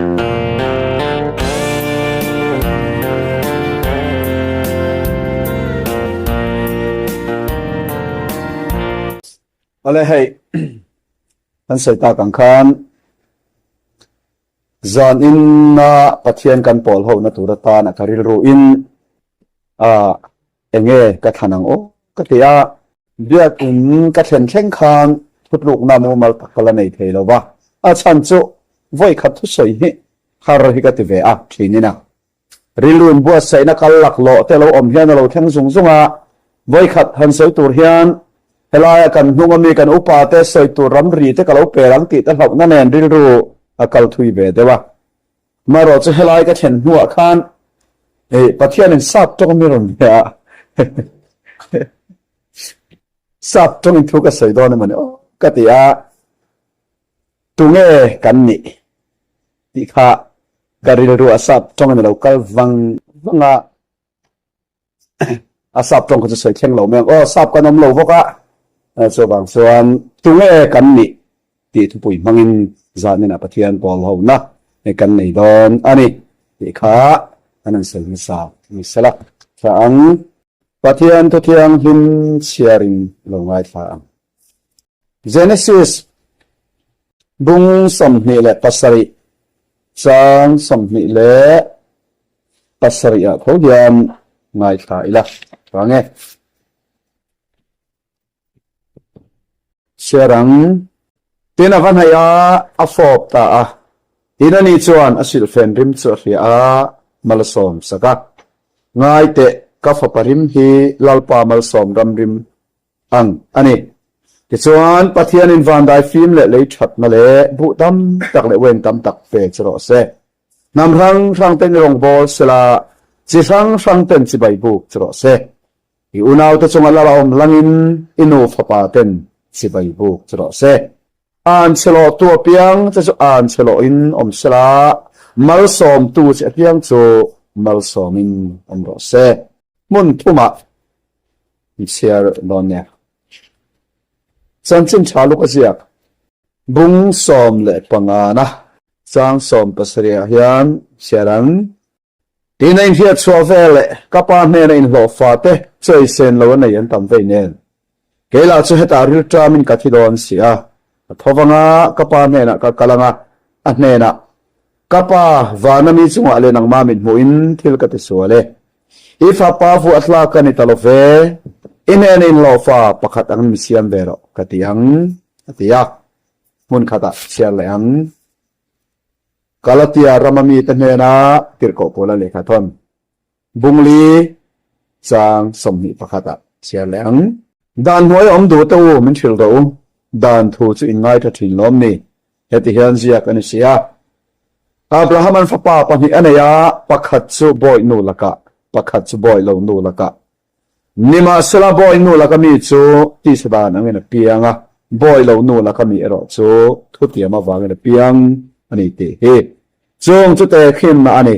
Ale hei kan sawi tak ang khan zan in a Pathian kan pawl ho na tur atan a ka rilru in a enge ka thlan ang aw ka ti a Biakin ka thlen thleng khan thutlukna mumal tak ka la nei thei lo va, a chhan chu vawi khat thusawi hi har hi ka ti ve a, thinin a rilru inbuatsaihna kal laklawh te lo awm hian a lo thleng zung zung a, vawi khat han sawi tur hian helaia kan hnung ami kan upa te sawi tur ramri te ka lo per ang tih te hlauhna nen rilru a kal thui ve deuh a. Marawh chu helai ka thlen hnuah khan Pathianin sap tawng mi rawn ve a, sap tawngin thu ka sawi dawn emaw ni aw ka ti a, tunge kan nih tih kha ka rilru a sap tawngin a lo kal vang vang a. A sap tawng kha chu sawi thleng lo mai ang. Aw, sap kan awm lo bawk a. Chuvang chuan tunge kan nih tih thupui hmangin zaninah Pathian pawl hona kan nei dawn a ni tih kha an han sawi hmasa ni sela. Thla ang. Pathian Thuthianghlim chhiarin lo ngaithla ang. Genesis bung 27 chang 27 ah tho hian ngaithla ila vang e. Chhiar ang. Tin a va hnaih a, a fawp ta a. Tin ani chuan a silhfen rim chu a hria a, malsawm sak a. Ngai teh, ka fapa rim hi Lalpa malsawm ram rim ang a ni. Tichuan, Pathianin vandai fim leh lei thatna leh buh tam tak leh uain tam tak pe che rawh se. Hnam hrang hrang ten i rawngbâwl sela, chi hrang hrang ten chibai bûk che rawh se. I unaute chunga lal a awm langin i nu fapa ten chibai bûk che rawh se. An chhe lawhtu apiang che chu an chhe lawhin awm sela, malsawmtu che apiang chu malsawmin awm rawh se. Hmun thumah i chhiar dawn nia. Chanchin tha luk a ziak. Bung 15 na chang 17 ah hian chhiar ang. Tin a inhriat chhuah vel leh ka pa hnena inhlawh fate chawi sen lo a nei an tam vei nen. Kei lah chu hetah rilṭamin ka thi dawn si a, ka tho vang a, ka pa hnenah ka kal ang a, a hnenah, Ka pa, vana mi chungah leh nangmah min hmuhin thil ka ti sual e. I fapa vuah tlak ka ni ta lo ve, i hnena inhlawhfa pakhat angin mi siam ve rawh ka ti ang, a ti a. Hmun khatah chhiar leh ang. Galatia rama mite hnena tirhkoh pawl a lehkha thawn. Bungli chang 21 ah chhiar leh ang. Dan hnuai awm duh te u, min hrilh rawh u. Dan thu chu in ngaithla thin lawm ni? Heti hian ziak a ni si a. Abraham an fapa pahnih a nei a, pakhat chu bawi nu lakah, pakhat chu bawi lo nu lakah. Nimahsela bawi nu laka mi chu tisa dan angin a piang a, bawi lo nu laka mi erawh chu thutiam avangin a piang a ni tih hi. Chung chu tehkhinna a ni.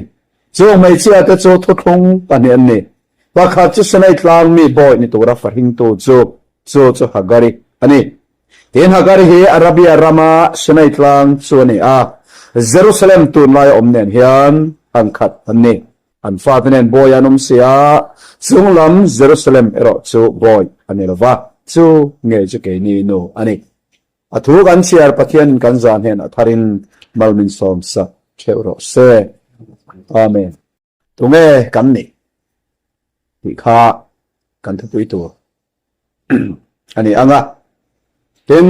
Chung hmeichhia te chu thuthlung pahnih an ni. Pakhat chu Sinai tlang mi bawi ni tura fahringtu chu, chu chu Hagari a ni. Tin Hagari hi Arabia rama Sinai tlang chu a ni a, Jerusalem tunlai awm nen hian ang khat an ni. An fate nen bawi an awm si a, chunglam Jerusalem erawh chu bawi a ni lo va, chu ngei chu keini nu a ni. A thu kan chhiar Pathianin kan zan hian a tharin mal min sawm sak theuh rawh se. Amen. Tunge kan nih tih kha kan thupui tur a ni ang a. Tin,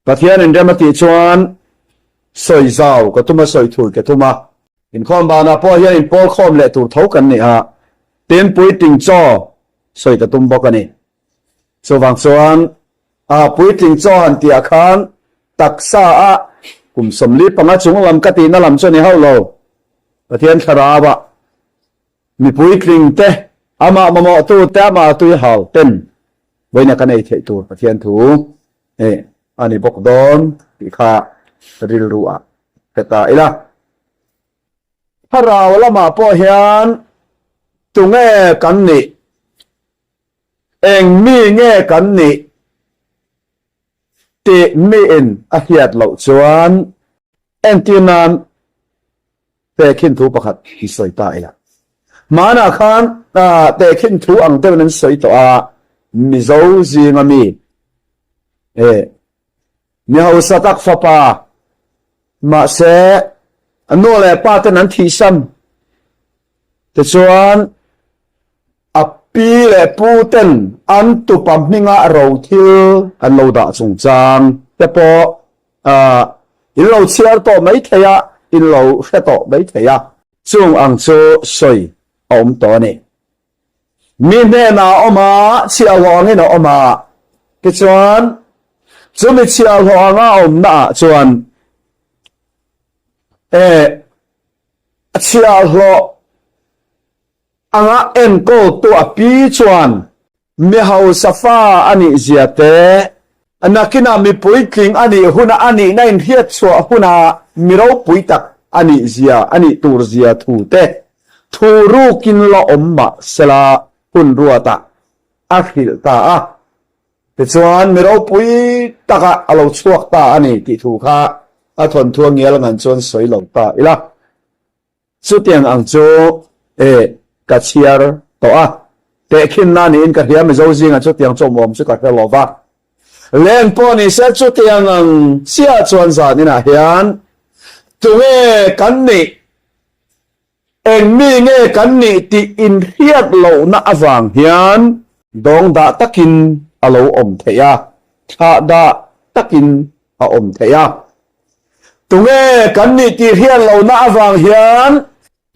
Pathianin rem a tih chuan sawi zau ka tum a, sawi thur ka tum a. Inkhawm banah pawh hian inpawl khawm leh tur tho kan ni a, tin puitling chaw sawi ka tum bawk a ni. Chuvang chuan a puitling chaw han tihah khan taksa a kum 45 chung lam ka tihna lam chu a ni hauh lo. Pathian thlarau ah mi puitling te, amah mamawhtu te, amah tui hau ten vawiina kan ei theih tur Pathian thu a ni bawk dawn tih kha rilru ah hre ta ila. Thlarau lamah pawh hian tunge kan nih? Eng mi nge kan nih tih miin a hriat loh chuan. Entir nan tehkhin thu pakhat i sawi ta ila. Hmanah khan tehkhin thu ang deuhin an sawi tawh a, Mizo zinga mi mi hausa tak fapa mahse a nu leh pa ten an thihsan tichuan a pi leh pu ten an tupa hminga ro thil an lo dah chungchang te pawh In lo chhiar tawh mai thei a, in lo hre tawh mai thei a. Chung ang chu sawi a awm tawh a ni. Mi hnenah a awm a, chhiahhlawh angin a awm a. Tichuan, chumi chhiahhlawh anga a awmna ah chuan eh chhiahhlawh anga enkawltu a pi chuan Mi hausa fa a nih zia te, nakinah mi puitling a nih huna a nihna inhriat chhuah huna mi ropui tak a nih zia, a nih tur zia thu te thu rukin la awm mah sela hun ruatah a hrilh ta a. Tichuan mi ropui takah a lo chhuak ta a ni tih thu kha a thawnthu a ngial ngan chuan sawi lo ta ila. Chutiang ang chu e ka chhiar tawh a, tehkhinna niin ka hria Mizo zingah chutiang chu awm chu ka hre lo va. Leng pawh ni se chutiang ang chiah chuan zan inah hian tunge kan nih, eng mi nge kan nih tih inhriat lohna avang hian dawngdah takin a lo awm theih a, thlahdah takin a awm theih a. Tunge kan nih tih hriat lohna avang hian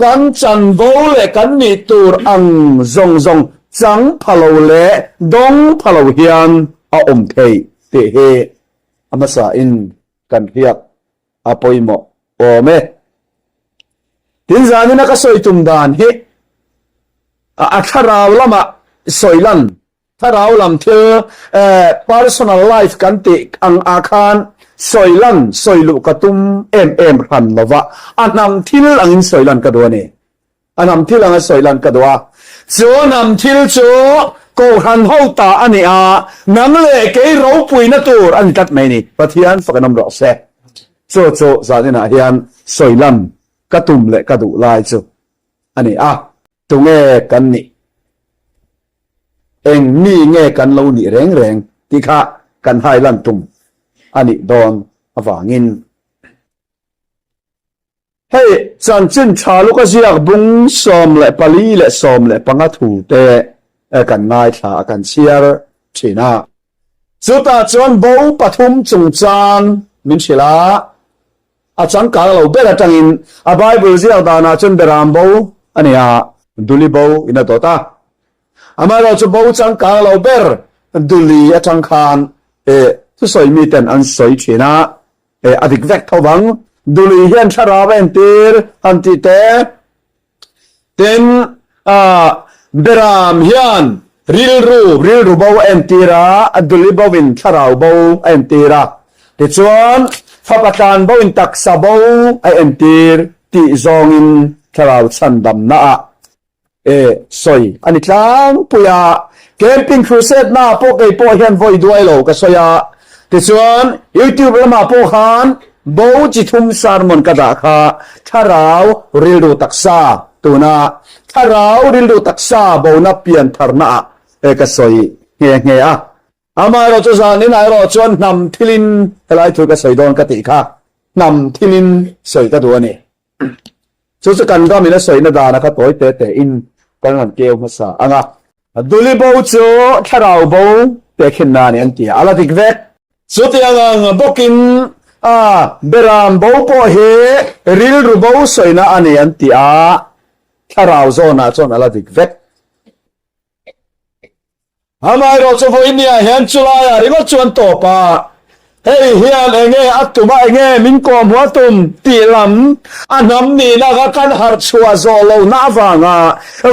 kan chanvo leh kan nih tur ang zawng zawng chang pha lo leh dawng pha lo hian a awm theih tih hi a hmasain kan hriat a pawimawh awm e. Tin zanina ka sawi tum dan hi a thlarau lamah sawi lan Thlarau lam thil personal life kan tih ang ah khan sawi lan, sawi luh ka tum em em hran lo va, a hnam thil angin sawi lan ka duh a ni. A hnam thil anga sawi lan ka duh a. Chu hnam thil chu Kohhran ho ta a ni a, nang leh kei ropuina tur a ni tlat mai ni. Pathian fak an awm rawh se. Chu chu zaninah hian sawi lan ka tum leh ka duh lai chu a ni a. Tunge kan nih? Eng mi nge kan lo nih reng reng tih kha kan hai lan tum a nih dawn avangin. Hei chanchin tha luka ziak bung 14 leh 15 thu te kan ngaithla a kan chhiar thin a. Chutah chuan bo pathum chungchang min hrilh a. A changkang lo ber atangin a Bible ziak danah chuan Beram bo a ni a, Duli bo in a dawt a. Amaherawh chu bo changkang lo ber Duli atang khan eh thusawi miten an sawi thin a, eh a dik vek tho vang. Duli hian thlarau a entir han tih te. Tin, Beram hian rilru, rilru bo a entir a, a duli bo in thlarau bo a entir a. Tichuan, fapa tlan bo in taksa bo a entir tih zawngin thlarau chhandamna ah e sawi a ni tlangpui a. Camping Crusade na ah pawh kei pawh hian vawi duai lo ka sawi a. Tichuan, YouTube lamah pawh khan Bo chi thum sermon ka dah kha thlarau rilru taksa tuna thlarau rilru taksa bona pian tharna ah e ka sawi nghe nghe a. Amaherawh chu zanin ah erawh chuan hnam thilin helai thu ka sawi dawn ka tih kha hnam thilin sawi ka duh a ni. Chu chu kan ram in a sawina dana kha tawi te te in kan han keu hmasa ang a. Duli bo chu thlarau bo tehkhinna a ni an ti a, a la dik vek. Chutiang ang bawkin a beram bo pawh hi rilru bo sawina a ni an ti a, thlarau zawnah chuan a la dik vek. Amaherawh chu vawinia hian chulaiah ringawt chuan tawp a, hei hian enge a tum a, enge min kawhhmuh a tum tih lam a hnam nihna kha kan harh chhuah zawh lohna avanga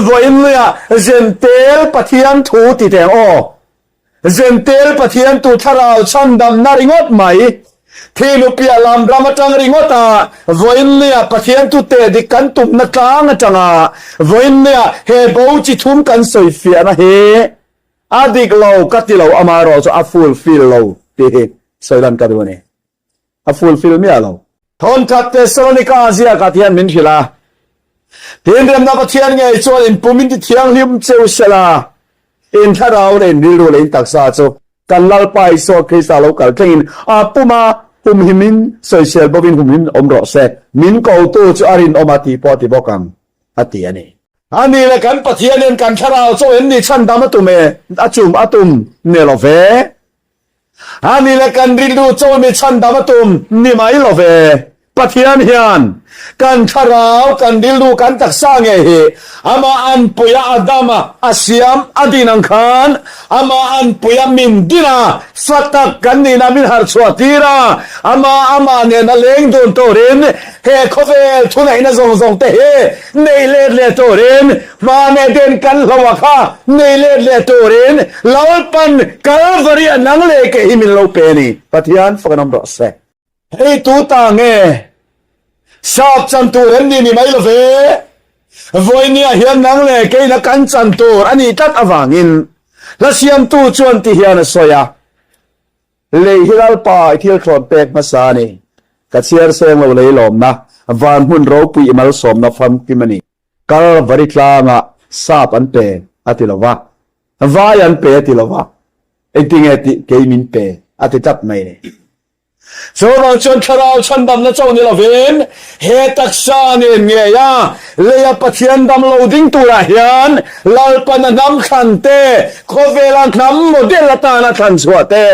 vawinia Zentel Pathian thu ti teh ang aw. Zentel Pathian tu thlarau chhandamna ringawt mai Thinu piah lam ram atang ringawt a, vawiinnia Pathian tu teh dik kan tumna tlang atanga vawiinnia he bo chi thum kan sawi fiahna hi a dik lo ka ti lo amaherawh chu a fulfill lo tih hi sawi lan ka duh a ni. A fulfill miah lo. Thawnkhat Thessalonika ziakah hian min hrilh a, Tin, remna Pathian ngei chuan in pum in ti thianghlim cheu sela, in thlarau leh in rilru leh in taksa chu kan Lalpa Isua Krista lo kal thlengin a puma humhimin sawisel bawkin humhim awm rawh se, min kotu chu a rinawm a tih pawh a ti bawk ang, a ti a ni. A ni le, kan Pathian hian kan thlarau chaw em ni chhandam a tum e, a chum a tum ne lo ve. A ni le, kan rilru chaw mi chhandam a tum ni mai lo ve. Pathian hian kan thlarau, kan rilru, kan taksa ngei hi amah anpuia a dam a, a siam a din ang khan amah anpuia min din a, fa tak kan nihna min harh chhuah tir a, amah amah nen a leng dun turin he khawvel thuneihna zawng zawng te hi Nei let leh turin hmane den kan hlo a kha nei let leh turin Lalpan Kalvari a nang leh ke hi min lo pe a ni. Pathian fak an awm rawh se. Hei tu ta nge sap chan tur em ni ni mai lo ve? Vawinia hian nang leh keina kan chan tur a nih tlat avangin hla siamtu chuan ti hian a sawi a. Lei hi Lalpa i thil thlawn pek hmasa a ni. Ka chhiar seng lo lei lawmna, van hmun ropui i malsawmna famkim a ni. Kalvari tlangah sap an pe a ti lo va, vai an pe a ti lo va, engtinge tih kei min pe a ti tlat mai a ni. Chuvang chuan thlarau chhandamna chauh ni lovin he taksa nen ngei a leia Pathian dam lo ding turah hian Lalpan a hnam thlan te, khawvela hnam model atana thlan chhuah te,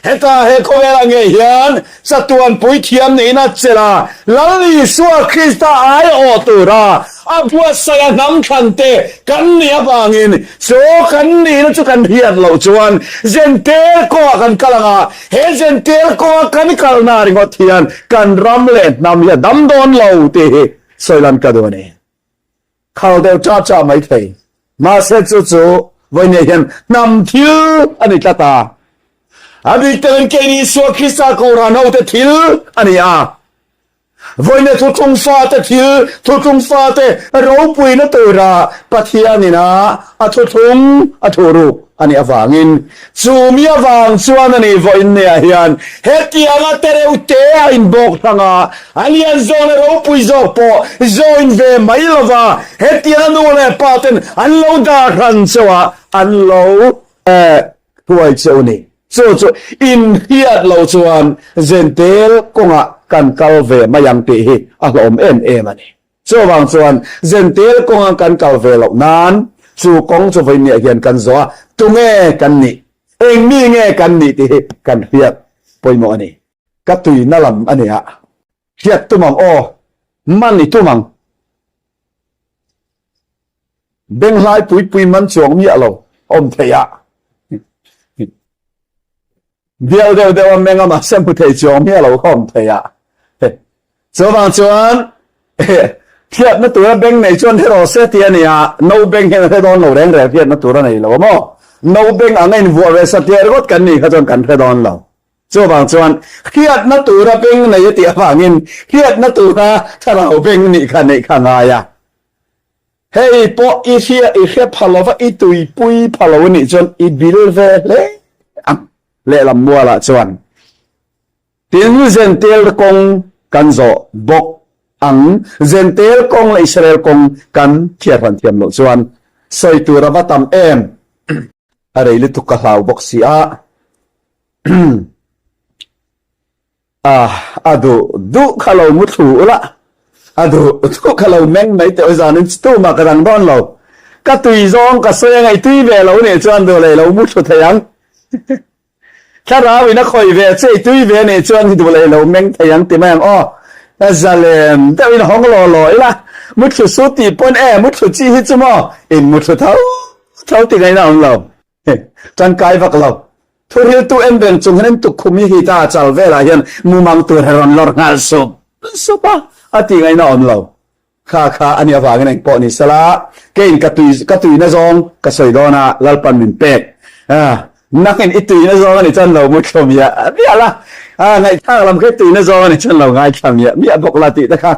heta he khawvela ngei hian chatuan puithiam neihna chelh a, Lal Isua Krista aiawh tura a buatsaih a hnam thlan te kan nih avangin chu kan nihna chu kan hriat loh chuan Jentail kawngah kan kal ang a, he Jentail kawnga kan kalna ringawt hian kan ram leh hnam hi a dam dawn lo tih hi sawi lan ka duh a ni. Khal deuh cha cha mai thei. Mahse chu chu vawinia hian hnam thil a ni tlat a. A bik takin keini Isua Krista Kohhran hote thil a ni a. Vawinia thuthlung fate thil, thuthlung fate ropuina tura Pathianin a a thuthlung a thuhruk a nih avangin Chu mi avang chuan a ni vawiinneah hian hetianga tereuh te a inbawk hrang a, a lian zawk leh ropui zawk pawh join ve mai lova hetianga nu leh pa ten an lo dah hran cheu a, an lo hruai cheu ni. Chu chu inhriat lo chuan Zentel kawngah kan kal ve mai ang tih hi a hlawm em em a ni. Chuvang chuan Zentel kawnga kan kal ve loh nan chu kawng chu vawinia hian kan zawh a, tunge kan nih, eng mi nge kan nih tih hi kan hriat pawimawh a ni. Ka tuina lam a nia, hriat tum ang aw, man i tum ang. Benghlai pui pui man chuang miah lo awm theih a. Bial deuh deuh a meng a mahse hmu thei chuang miah lo kha awm thei a. Chuvang chuan hriatna tura beng nei chuan hre rawh se tih a ni a, no beng hian a hre dawn lo reng reng hriatna tur a nei lo a maw? No beng ang a invuah ve satliah ringawt kan nih kha chuan kan hre dawn lo. Chuvang chuan hriatna tura beng nei a tih avangin hriatna tura thlarau beng nih kha neih kha a ngai a. Hei pawh i hria i hre pha lova i tuipui pha lo nih chuan i bil ve hle ang lehlam mualah chuan. Tin, Zentel kawng kan zawh bawk ang. Zentel kawng leh Israel kawng kan thiarhran thiam loh chuan sawi tur a va tam em. A rei lutuk ka hlau bawk si a. A, a duh duh kha lo mu thlu ula, a duh duh kha lo meng mai teh zanin chu tumah ka dang dawn lo. Ka tui zawng ka sawi a ngaih ve lo nih chuan duh leh lo mu thlu thei ang. Thlarau in a khawih ve che i tui ve nih chuan i duh leh lo meng thei ang ti mai ang aw. Ka zalem deuh in hawng law law ila, mu thlu su tih pawn e mu thlu chi hi chu maw in mu thlu tho tho ti ngaihna awm lo. Tangkai vak lo. Thuhriltu en reng chung hian tukkhum hi hita chal velah hian mumang tur he rawn lawr nghal sup sup a, a tih ngaihna awm lo. Kha kha a nih avangin engpawh ni sela, keiin ka tui ka tuina zawng ka sawi dawn a, Lalpan min pek. Nangin i tuina zawng a ni chuan lo mu thlu miah miah la, ngaihthlak lam kha i tuina zawng a ni chuan lo ngaithla miah miah bawk la tih te kha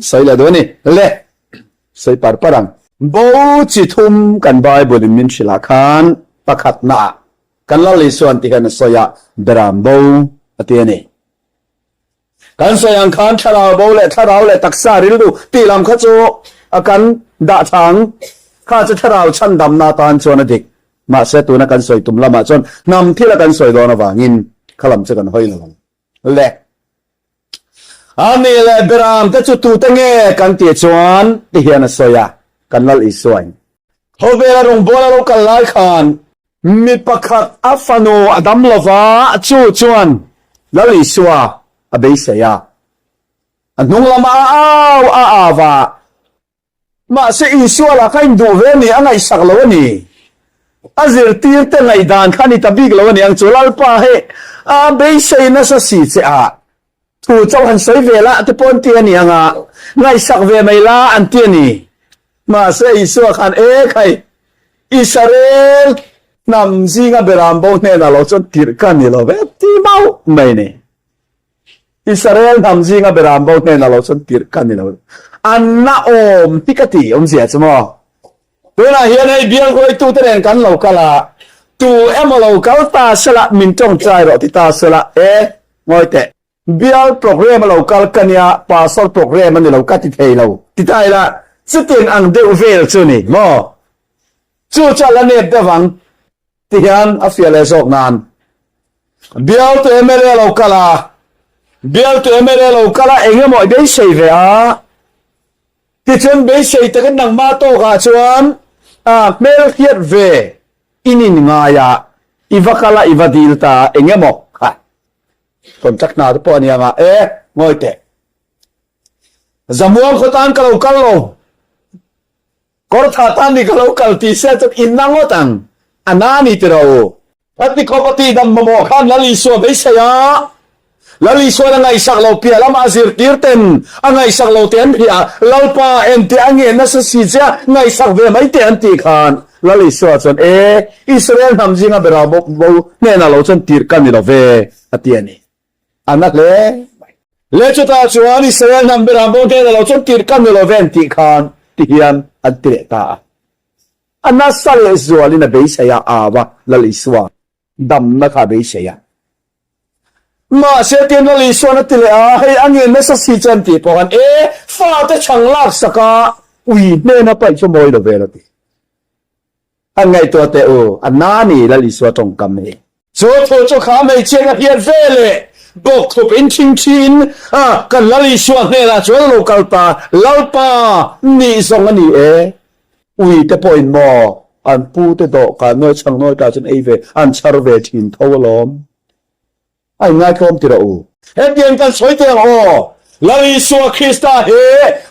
sawi leh duh a ni. Le. Sawi par par ang. Bo chi thum kan Bible in min hrilh ah khan pakhatna ah kan Lal Isuan ti hian a sawi a, Beram bo a ti a ni. Kan sawi ang khan thlarau bo leh thlarau leh taksa rilru tih lam kha chu a kan dah tha ang. Kha chu thlarau chhandamna atan chuan a dik. Mahse tuna kan sawi tum lamah chuan hnam thila kan sawi dawn avangin kha lam chu kan hawi lo ang le. A nih leh beram te chu tute nge kan tih chuan ti hian a sawi a, kan Lal Isuain. Khawvela rawngbawla lo kal lai khan mi pakhat a fanu a dam lo va, chu chuan Lal Isua a beisei a, a hnung lamah a au a au a. Mahse Isua lah kha induh ve a ni, a ngaihsak lo a ni. A zirtirte ngaihdan kha a ni ta bik lo a ni ang chu. Lalpa hei a beisei nasa si che a, thu chauh han sawi ve la te pawh an ti a ni ang a, ngaihsak ve mai la an ti a ni. Mahse Isua khan, E khai, Israel hnam zinga beram bo hnenah lo chuan tirh ka ni lo ve ti mauh mai ni. Israel hnam zinga beram bo hnenah lo chuan tirh ka ni lo. An na awm hi ka ti awmzia chu maw. Tunah hian hei bial hruaitute nen kan lo kal a, tu emaw lo kal ta sela min tawngtai rawh ti ta sela, e ngawi teh. Bial program a lo kal ka nia, pastor program a ni lo ka ti thei lo ti ta ila, chutiang ang deuh vel chu ni maw. Chu chu a la nep deuh ang. Ti hian a fiah leh zawk nan bialtu mla lo kal a, bialtu mla lo kal a eng emaw i beisei ve a, tichuan beisei takin nangmah tawkah chuan a hmelhriat ve in in ngai a, i va kal a i va dil ta a eng emaw kha contract hna te pawh a ni ang a, e ngawi teh Zamuang khaw tan ka lo kal lo. Kawrtha tan ni ka lo kal ti se chuan in na ngawt ang, a na ni ti ro u. Heti khawp a tihdam mamawh khan Lal Isua beisei a, Lal Isuan a ngaihsak lo piah lamah a zirtir ten a ngaihsak lo teh an hria a, Lalpa enteh a ngen nasa si che a, ngaihsak ve mai teh an tih khan Lal Isua chuan e, Israel hnam zinga berau bo hnenah lo chuan tirh ka ni lo ve a ti a ni. A na hle mai. Le chutah chuan Israel hnam berah bo hnenah lo chuan tirh ka ni lo ve an tih khan ti hian an ti leh ta a. A nasa leh zualin a beisei a, au a, Lal Isua damna kha a beisei a. Mahse tian Lal Isuan a ti leh a, hei a ngen nasa si chuan an tih pawh khan, e, fate chhang laksak a, ui hnena paih chu mawi lo vel a ti. Han ngaihtuah teh u, a na ni Lal Isua tawngkam hi. Chu thu chu kha hmeichhia ka hriat ve leh bawk thup in thingthi in a kan Lal Isua hnenah chuan a lo kal ta, Lalpa nih zawng a ni e. Ui te pawhin maw an pu te dawhkan nawi chhang nawi tah chuan ei ve an chhar ve thin tho alawm. A inngaithlawm ti rawh u. Hetiang kan sawi teh ang aw, Lal Isua Krista hi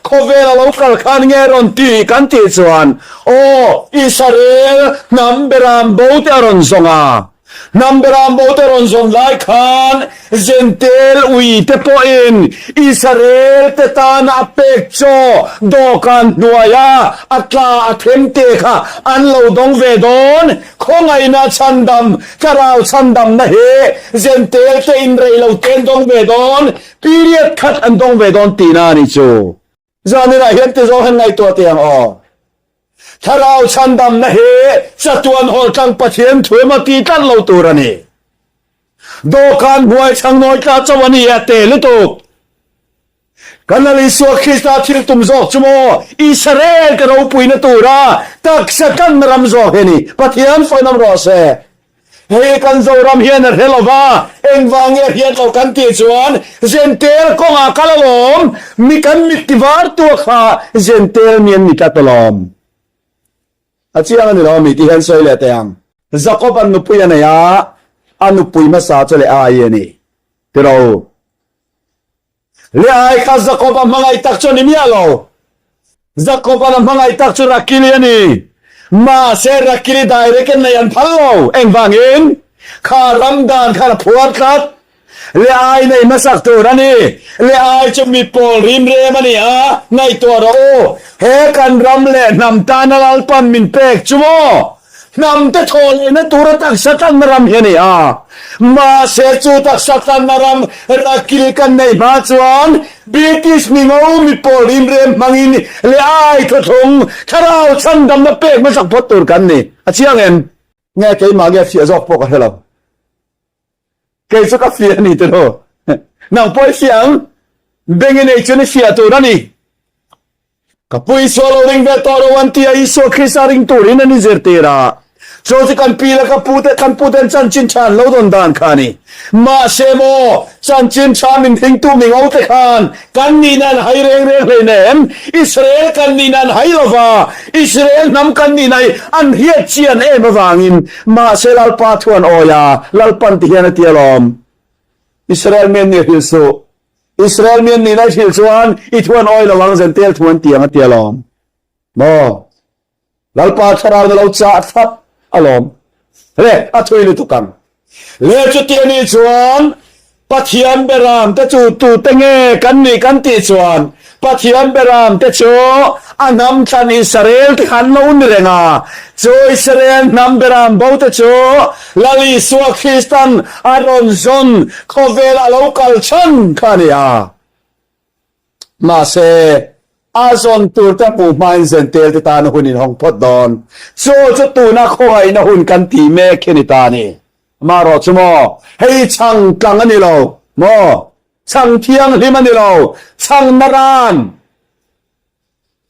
khawvel a lo kal khan nge rawn ti kan tih chuan, aw, Israel hnam beram bo te a rawn zawng a. Hnam beram bo te a rawn zawn lai khan Jentail ui te pawhin Israel te tana a pek chaw dawhkan hnuaia a tla a them te kha an lo dawng ve dawn. Khawngaihna chhandam Thlarau chhandamna hi Jentail te in rei lo te an dawng ve dawn, period khat an dawng ve dawn tihna a ni chu. Zaninah hian ti zawng hian ngaihtuah teh ang aw. Thlarau chhandamna hi chatuan hawltlang Pathian thu emaw ti tlat lo tur a ni. Dawhkan hnuai chhang nawi tla chauh a ni a te lutuk. Kan Lal Isua Krista thil tum zawk chu maw Israel te ropuina tura taksa tlanna ram zawk hi a ni. Pathian fawihnawm rawh se. Hei kan Zoram hian a hre lo va, engvang nge a hriat loh kan tih chuan Jentail kawngah kal alawm, mi kan mit tivar tua kha Jentail mi an ni tlat alawm. A chiang a ni lo a mi tih hian sawi leh teh ang. Jakob an nupui a nei a, a nupui hmasa chu leh ai a ni. Tiraw u. Leai kha Jakob a hmangaih tak chu a ni miah lo. Jakob-a'n a hmangaih tak chu Rakili a ni. Mahse, Rakili direct in nei an phal lo. Engvangin? Kha ram dan khan a phuar tlat. Leai nei hmasak tur a ni. Leai chu mi pawl rim rem a ni a, ngaihtuah rawh u. He kan ram leh hnam tana Lalpan min pek chu maw? Hnam te thaw lehna tura taksa tlanna ram hi a ni a. Mahse chu taksa tlanna ram rakil kan neih hma chuan British mingo mipawl rimrem hmangin leh ai thawthlung thlarau chhandamna pek hmasak phawt tur kan ni. A chiang em? Nge keimah nge fiah zawk pawh ka hre lo. Kei chu ka fiah a ni tilo. Nang pawh i fiah ang. Beng i nei chuan i fiah tur a ni. Ka pu Isua lo ring ve tawh lo an ti a, Isua Krista ring turin an inzirtir a. Chu chu kan pi leh ka pu te, kan pu ten chanchin tha an lo dawn dan kha a ni. Mahse maw, chanchin tha min hringtu mi ngo te khan kan nihna an hai reng reng hleinem. Israel kan nihna an hai lo va, Israel hnam kan nihna hi an hriat chian em avangin mahse Lalpa thu an awi a, Lalpan ti hian a ti alawm. Israel mi an nih hrilh suh. Israel mi an nihna i hrilh chuan i thu an awi lo ang Zentel thu an ti ang a ti alawm. Maw? Lalpa thlarau na lo chah thlap alawm. Le, a thui lutuk ang. Le chuti a nih chuan Pathian beram te chu tute nge kan nih kan tih chuan Pathian beram te chu a hnam thlan Israel te khan lo ni reng a. Chu Israel hnam beram bo te chu Lal Isua Kristan a rawn zawn khawvel a lo kal chhan kha a ni a. Mahse, a zawn tur te hmuh hmain Zentel te tana hun inhawng phawt dawn. Chu chu tuna khawngaihna hun kan tih mek hi a ni ta a ni. Amaherawh chu maw, hei chhang tlang a ni lo maw? Chhang thianghlim a ni lo, chhang naran.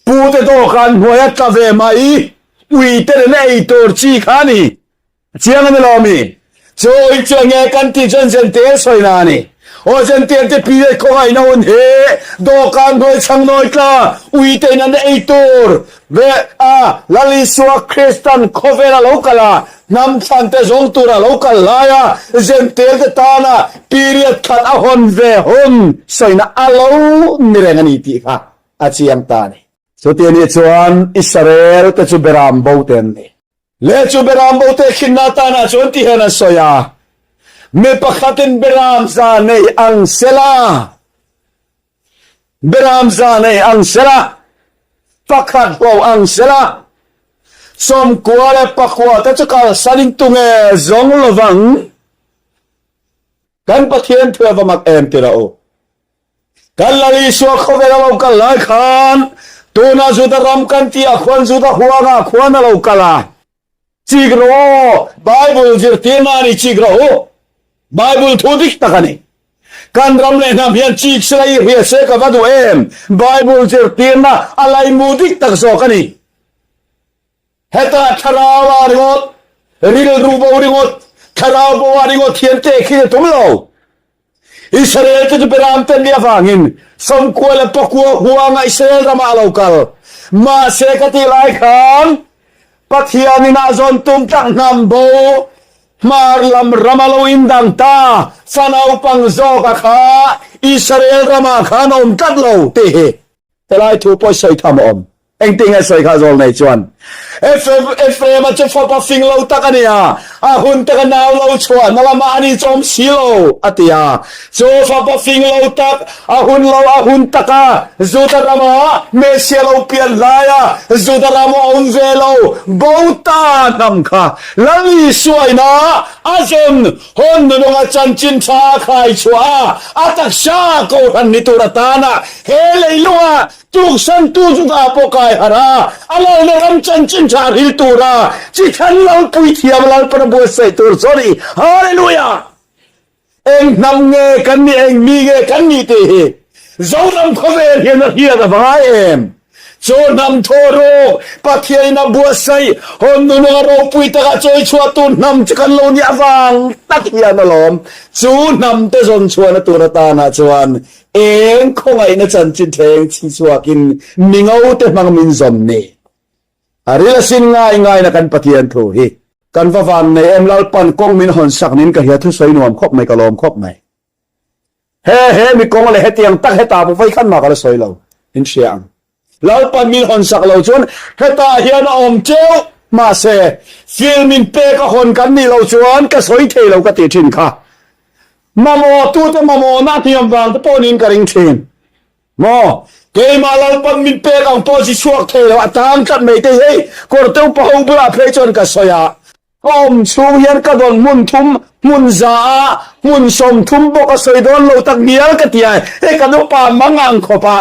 Pute dawhkan hnuaia tla ve mai uite nen ei tur chi kha a ni. A chiang a ni lo mi? Chu ui chu enge kan tih chuan Zentel sawina a ni. Aw Zentel te pi leh khawngaihna hun hi dawhkan hnuai chhang nawi tla uite in an ei tur ve a Lal Isua Kristan khawvel a lo kal a, hnam thlan te zawng tur a lo kal lai a Zentel te tana period khat a hawn ve hun sawina a lo ni reng a ni tih kha a chiang ta a ni. Chuti anih chuan Israel te chu beram bo te an ni. Le chu beram bo te khinna tanah chuan ti hian an sawi a, Mi pakhatin beram za nei ang sela, beram za nei ang sela, pakhat hlo ang sela, 90 leh pakua te chu kalsanin tunge zawng lovang? Kan Pathian thu a va mak em ti rawh u. Kan Lal Isua khawvel a lo kal lai khan tuna Juda ram kan tih ah khuan Juda huangah khuan a lo kal a. Chik rawh aw, Bible zirtirna a ni chik rawh u. Bible thu dik tak a ni. Kan ram leh hnam hian chik sela i hria se ka va duh em. Bible zirtirna a laimu dik tak zawk a ni. Hetah thlarau ah ringawt, rilru bo ringawt, thlarau bo ah ringawt hian tehkhin a tum lo. Israel te chu Beram te nih avangin 90 leh pakua huangah Israel ramah a lo kal. Mahse ka tih lai khan Pathian inah zawn tum tak hnam bo hmar lam ram a lo indang ta, fa naupang zawka kha Israel ramah khan a awm tlat lo tih hi Helai thu pawh sawi tham a awm. Engtin nge sawi kha zawl nei chuan? Ephraim-a chu fapa fing lo tak a ni a, a hun taka nau lo chhuah na lamah a ni chawm si lo, a ti a. Chu fapa fing lo tak, a hun lo a hun taka Juda rama Messiah lo pian laia Juda ram a awm ve lo bo ta hnam kha Lal Isuaina a zawn Hawn nununga chanchin tha a khai chhuah a, a taksa kohhran ni tur atana he leilunga tuksantu Juda pawh kai harh a, a lalna ram chanchin tha hril tura chi thlan lalpui thiam Lalpana buatsaih tur chu a ni. Hallelujah! Eng hnam nge kan nih, eng mi nge kan nih tih hi Zoram khawvel hian a hriat a va ngai em! Chu hnam thaw rawk Pathianin a buatsaih hawn nununga ropui taka chawi chhuahtu hnam chu kan lo nih avang tak hian alawm. Chu hnam te zawn chhuahna tur atanah chuan eng khawngaihna chanchin thleng chhi chhuakin mingo te hmang min zawm ni. A ril asin ngai ngaina kan Pathian thu hi. Kan va van nei em Lalpan kawng min hawn sak nin ka hria thusawi nuam khawp mai ka lawm khawp mai. He he mi kawng leh hetiang tak hetah pawh vai khan mah ka la sawi lo in hria ang. Lalpan min hawn sak lo chuan hetah hian a awm teuh mahse film in pek a hawn kan nih loh chuan ka sawi thei lo ka tih thin kha. Mamawh tute mamawhna hniam vang te pawh niin ka ring thin. Maw keimah Lalpan min pek ang pawh chi chhuak thei lo a tang tlat mai te hi hei kawr te upa ho bulah phei chuan ka sawi a. Ka awm chhung hian ka dawn hmun thum, hmun za a, hmun 30 bawk a sawi dawn lo tak ngial ka ti a, hei kan upa mang ang khawp a,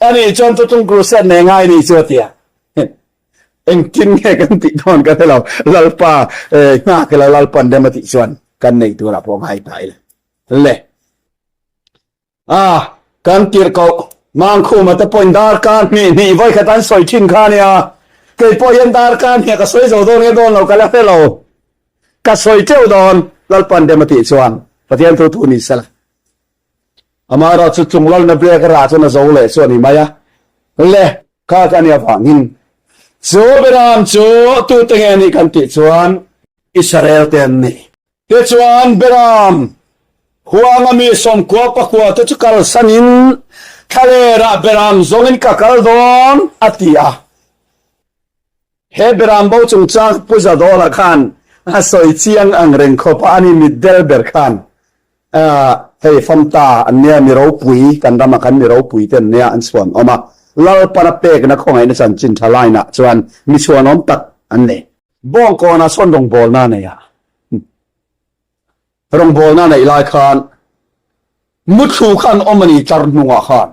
ani chuan Thuthlung Crusade nei ngai ni chu a ti a. Engtin nge kan tih dawn ka hre lo, Lalpa nghak ila Lalpan rem a tih chuan kan nei turah pawh ngai ta ila le. A. Kan tirhkoh Mangkhuma te pawhin darkar hnih hnih vawikhat an sawi thin kha nia. Kei pawh hian darkar hnih ka sawi zo dawn nge dawn lo ka la hre lo. Ka sawi teuh dawn Lalpan rem a tih chuan Pathian thu thu ni sela. Amaherawh chu chung lalna brek a rah chuan a zo leh chu a ni mai a. Le kha ka nia vangin chu Beram chu tute nge a nih kan tih chuan Israel te an ni. Tichuan, Beram huanga mi 90 pakua te chu kalsanin thlalerah Beram zawngin ka kal dawn, a ti a. He Beram bo chungchang Pu Zadawla khan a sawi chiang ang reng khawp a, ani mitdel ber khan hei famta an nia, mi ropui, kan rama kan mi ropui te an nia an chhuan awm a, Lalpana pekna khawngaihna chanchin tha line-ah chuan mi chhuanawm tak an ni. Bawngkawnah sawn rawngbawlna a nei a, rawngbawlna a neih lai khan muthlu kha an awm a ni tlar hnungah khan.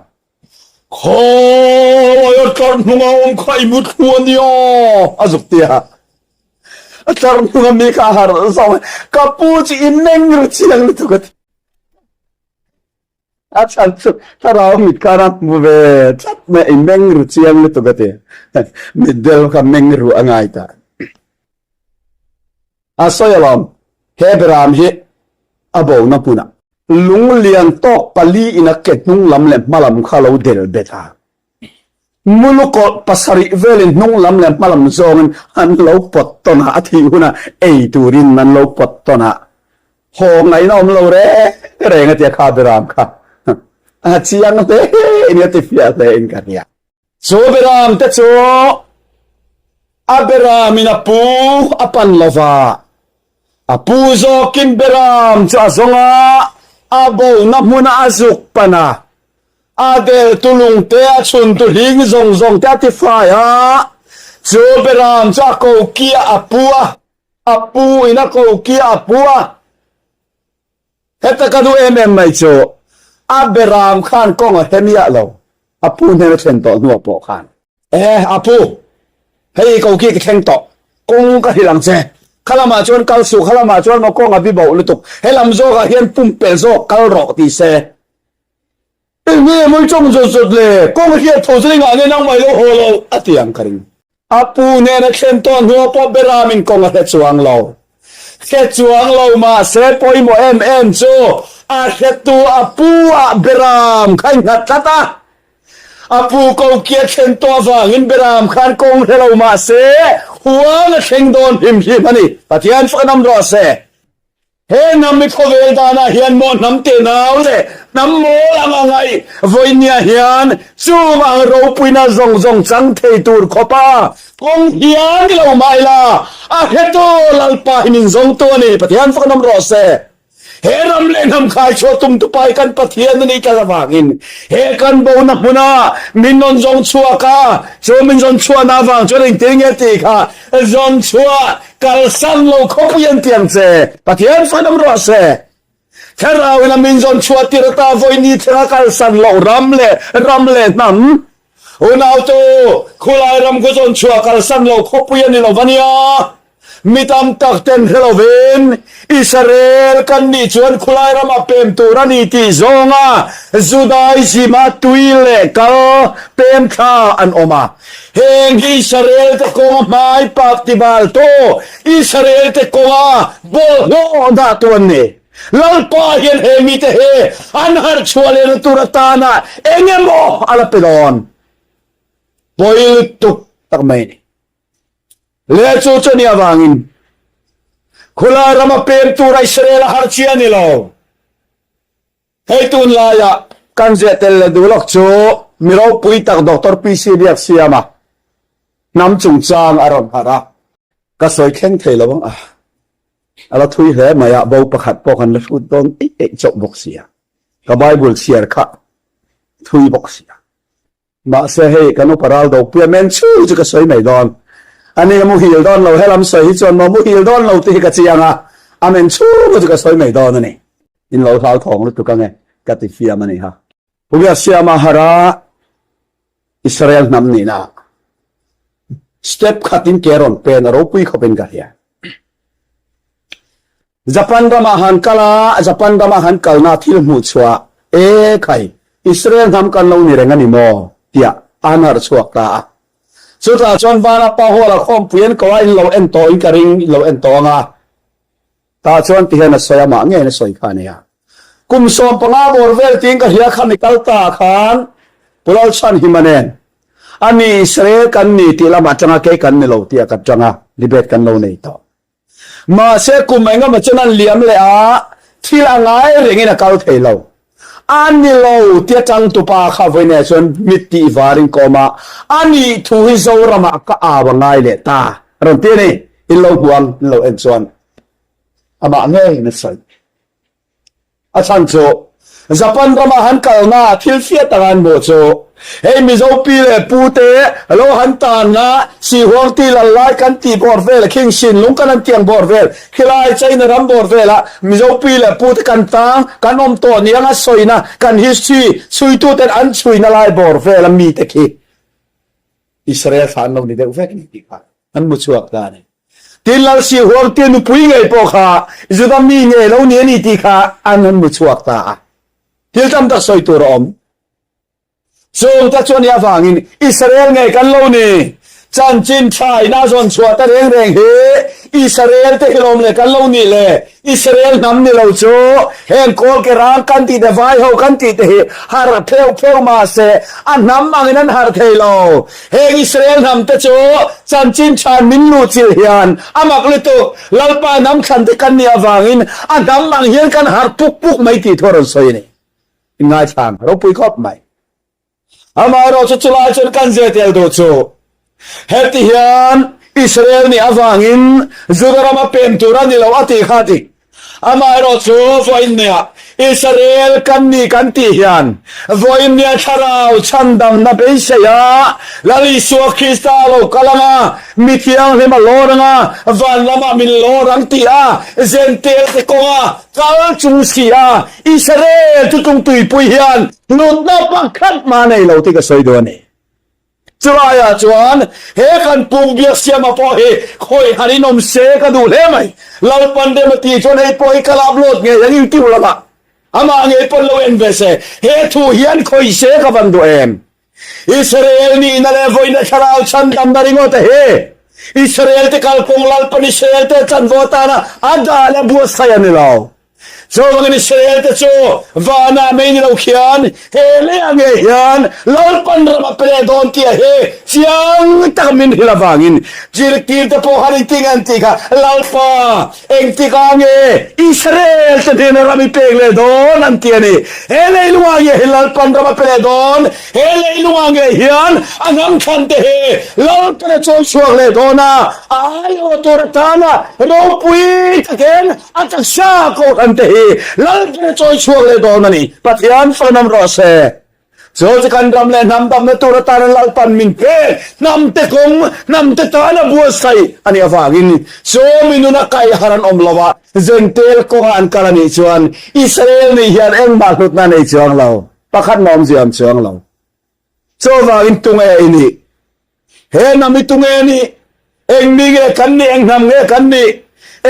Khawi a tlar hnunga awm kha i muthlu a nia a zuk ti a. A tlar hnunga mi kha a harh zawng a, ka pu chu i meng ru chiang lutuk a ti. A chhan chu thlarau mit khan a hmu ve tlat mai a, i meng ru chiang lutuk a ti. Mitdel kha meng ru a ngai ta. A sawi alawm, he beram hi a bona hmunah lung lian tawk pali in a ke hnung lam leh hma lam kha lo del bet a. Mulukawlh pasarih velin hnung lam leh hma lam zawngin an lo pawt tawn a, a thih hunah ei turin an lo pawt tawn a, haw ngaihna awm lo reng reng a tia kha Beram kha a chiang hle in a ti fiah hle in ka hria. Chu Beram te chu a Beramin a pu a pan lova, a pu zawkin Beram chu a zawng a, a bona hmuna a zuk pan a, A del tu lung te, a chhun tu hling zawng zawng te a ti fai a, chu Beram chu a ko kia a pu a, a pu in a ko kia a pu a. Heta ka duh em em mai chu a Beram khan kawng a hre miah lo, a pu hnen a thlen tawh hnuah pawh khan. E, a pu, hei ko ki ka thleng tawh, kawng ka hrilh ang che, kha lamah chuan kal suh, kha lamah chuan maw kawng a bi boh lutuk, he lam zawkah hian pumpelh zawk kal rawh ti se. Enge mawi chawng zawt zawt le, kawng a hriat tho zingah nge nangmah i lo haw lo a ti ang ka ring. A pu nen a thlen tawh hnuah pawh Beramin kawng a hre chuang lo. Hre chuang lo mahse pawimawh em em chu a hretu a pu ah Beram kha i nghat tlat a. A pu kokia thlen tawh avangin Beram khan kawng hre lo mahse huang a thleng dawn hlim hlim a ni. Pathian fak an awm rawh se. He hnam i khawvel danah hian maw hnam tenau leh hnam mawl ang a ngaih vawinia hian chung ang ropuina zawng zawng chang thei tur khawpa kawng hian ni lo mah ila a hretu Lalpa hi min zawngtu a ni. Pathian fak nawm rawh se. He ram leh hnam khaichhuah tumtu pa hi kan Pathian a nih tlat avangin he kan bona hmuna min rawn zawng chhuak a, chu min zawn chhuahna avang chuan engtin nge tih kha zawn chhuah Kalsan lo khawpui an ti ang che, Pathian fanam rawh se. Thlarau in a min zawn chhuah tir ata vawini thlenga kalsan loh ram leh ram leh hnam. Unautu, khulai ram khu zawn chhuah kalsan lo khawpui a ni lo va nia. Mi tam tak ten hre lovin Israel kan nih chuan khulai ramah pem tur a ni tih zawnga Judaism-a tui leh kal pem thla an awm a. Heng hi Israel te kawnga hmai pak tibal tu, Israel te kawnga bawlhhlawh dah tu an ni. Lalpa hian he mite hi an harh chhuah lehna tur atana eng emaw a la pe dawn. Pawi lutuk tak mai a ni. Leh chu chu ni avangin khulai rama pem tura Israel a harh chi a ni lo. Hei tunlaia kan ziah tel leh duh lawk chu mi ropui tak Doctor PC Biaksiama hnam chungchang a rawn harh a. Ka sawi thleng thei lo ang a, a la thui hle mai a, bo pakhat pawh kan la hrut dawn eih eih chauh bawk sia, ka Bible chhiar kha thui bawk sia. Mahse hei kan upa ral do pui a men chu chu ka sawi mai dawn. Ani a muhil dawn lo, helam sawi hi chuan maw muhil dawn lo tih hi ka chiang a, a men chhung chu ka sawi mai dawn a ni. In lo hlauthawng lutuk ange ka ti fiam a ni ha. Pu Biaksiama hara Israel hnam nihna step khat in ke rawn pen a ropui khawp in ka hria. Japan ramah han kal a, Japan ramah han kalna thil hmuh chhuah e khai. Israel hnam kan lo ni reng a ni maw? tiah an harh chhuak ta a. Chutah chuan Vanapa Hall-a khawmpui an ko a, in lo en tawh in ka ring, in lo en tawh ang a. Tah chuan ti hian a sawi a, mah ngeiin a sawi kha a nia. Kum 15 bawr vel tiin ka hria kha mi kal ta khan Pu Lalchhanhima nen a ni Israel kan ni tih lamah tanga kei kan ni lo tih ka tanga debate kan lo nei tawh. Mahse kum engemaw chuan an liam leh a, thil a ngai rengin a kal thei lo. A ni lo tia tangtupa kha vawiinah chuan mit tih varin ka awm a, a nih thu hi Zoramah ka au a ngai leh ta a rawn ti a ni. In lo hmu ang, in lo en chuan amah ngeiin a sawi. A chhan chu Japan rama han kalna thil fiah tak an hmuh chu hei Mizo pi leh pu te lo han tanna Sihuang ti lal lai kan tih bawr vel khing Sinlung kan an tiang bawr vel khilai China ram bawr vela Mizo pi leh pu te kan tang kan awm tawh niang a sawina kan history chhuitu ten an chhuina lai bawr vela mi te khi Israel thla an lo ni deuh vek ni tih kha an mu chhuak ta a ni. Tin Lal Sihuang tia nupui ngei pawh kha Juda mi ngei lo ni a ni tih kha an han mu chhuak ta a. Thil tam tak sawi tur a awm. Chung te chuan i avangin Israel ngei kan lo ni. Chanchin tha in a zawn chhuah ta reng reng hi Israel te hi lawm le kan lo nih le. Israel hnam ni lo chu heng kawl ke rang kan tih te vai ho kan tih te hi harh pheuh pheuh mah se a hnam angin an harh thei lo. Heng Israel hnam te chu chanchin tha min luh chilh hian a mak lutuk. Lalpa hnam thlan te kan nih avangin a hnam ang hian kan harh puk puk mai tih thu a rawn sawi a ni. Inngaithlang ropui khawp mai. Amaherawh chu chulai chuan kan zir tel duh chu heti hian Israel nih avangin Juda rama pem tur a ni lo a tih kha dik. Amaherawh chu vawiin nia Israel kan ni kan tih hian vawiin nia thlarau chhandamna beisei a Lal Isua Krista lo kal anga mi thianghlim a lawr anga van lamah min lawr ang tih a Zentel te kawnga kal chung si a Israel chu tung tuipui hian hlutna pakhat mah nei lo tih ka sawi duh a ni. Chulaiah chuan he kan puk biak siama pawh hi khawih han in awm se ka duh hle mai. Lalpan rem a tih chuan hei pawh hi ka la upload ngei ang YouTube lamah. Amah ngei pawn lo en ve se. He thu hian khawih se ka van duh em. Israel nihna leh vawiina thlarau chhandamna ringawt a hi. Israel te kalkawng Lalpan Israel te chanvo atana a dah leh buatsaih a ni lo. Chuvangin Israel te chu vanah mei ni lo khian he leiah ngei hian Lalpan ram a pe leh dawn tih a hi chiang taka min hrilh avangin zirtir te pawh khan engtin an tih kha Lalpa engtikah nge Israel te hnena ram i pek leh dawn an ti a ni. He leilungah nge hi Lalpan ram a pe leh dawn? He leilungah nge hian a hnam thlan te hi Lalpan a chawi chhuak leh dawn a, a aiawh tur atana ropui takin A taksa kohhran te hi Lalpan a chawi chhuak leh dawn a ni. Pathian fanam rawh se. Chu chu kan ram leh hnam damna tur atana Lalpan min pek hnam te kawng, hnam te tana buatsaih a nih avangin chu mi nuna kaih har an awm lo a, Zentel kawnga an kal a nih chuan Israel nih hian engmah hlutna a nei chuang lo, pakhat mah awmzia a awm chuang lo. Chuvangin tunge i nih? He hnam hi tunge a nih? Eng mi nge kan nih? Eng hnam nge kan nih?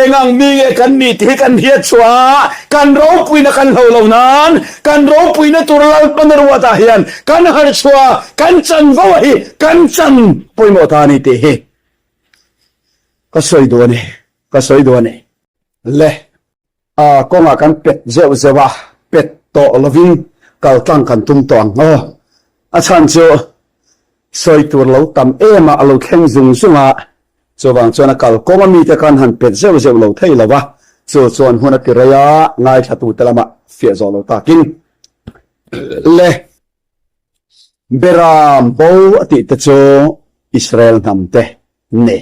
Eng ang mi nge kan nih tih hi kan hriat chhuah a, kan ropuina kan hlo lo nan, kan ropuina tur Lalpan a ruatah hian kan harh chhuah a, kan chanvo a hi kan chan pawimawh ta a ni tih hi ka sawi duh a ni, ka sawi duh a ni. Le. A kawngah kan pet zeuh zeuh a, pet tawh lovin kal tlang kan tum tawh ang aw. A chhan chu sawi tur lo tam em a, a lo thleng zung zung a, chuvang chuan a kal kawng a mite khan han pet zeuh zeuh lo thei lo va, chu chuan hun a ti rei a, ngaithlatute lamah fiah zawh lo takin le Beram bo a tih te chu Israel hnam te ni.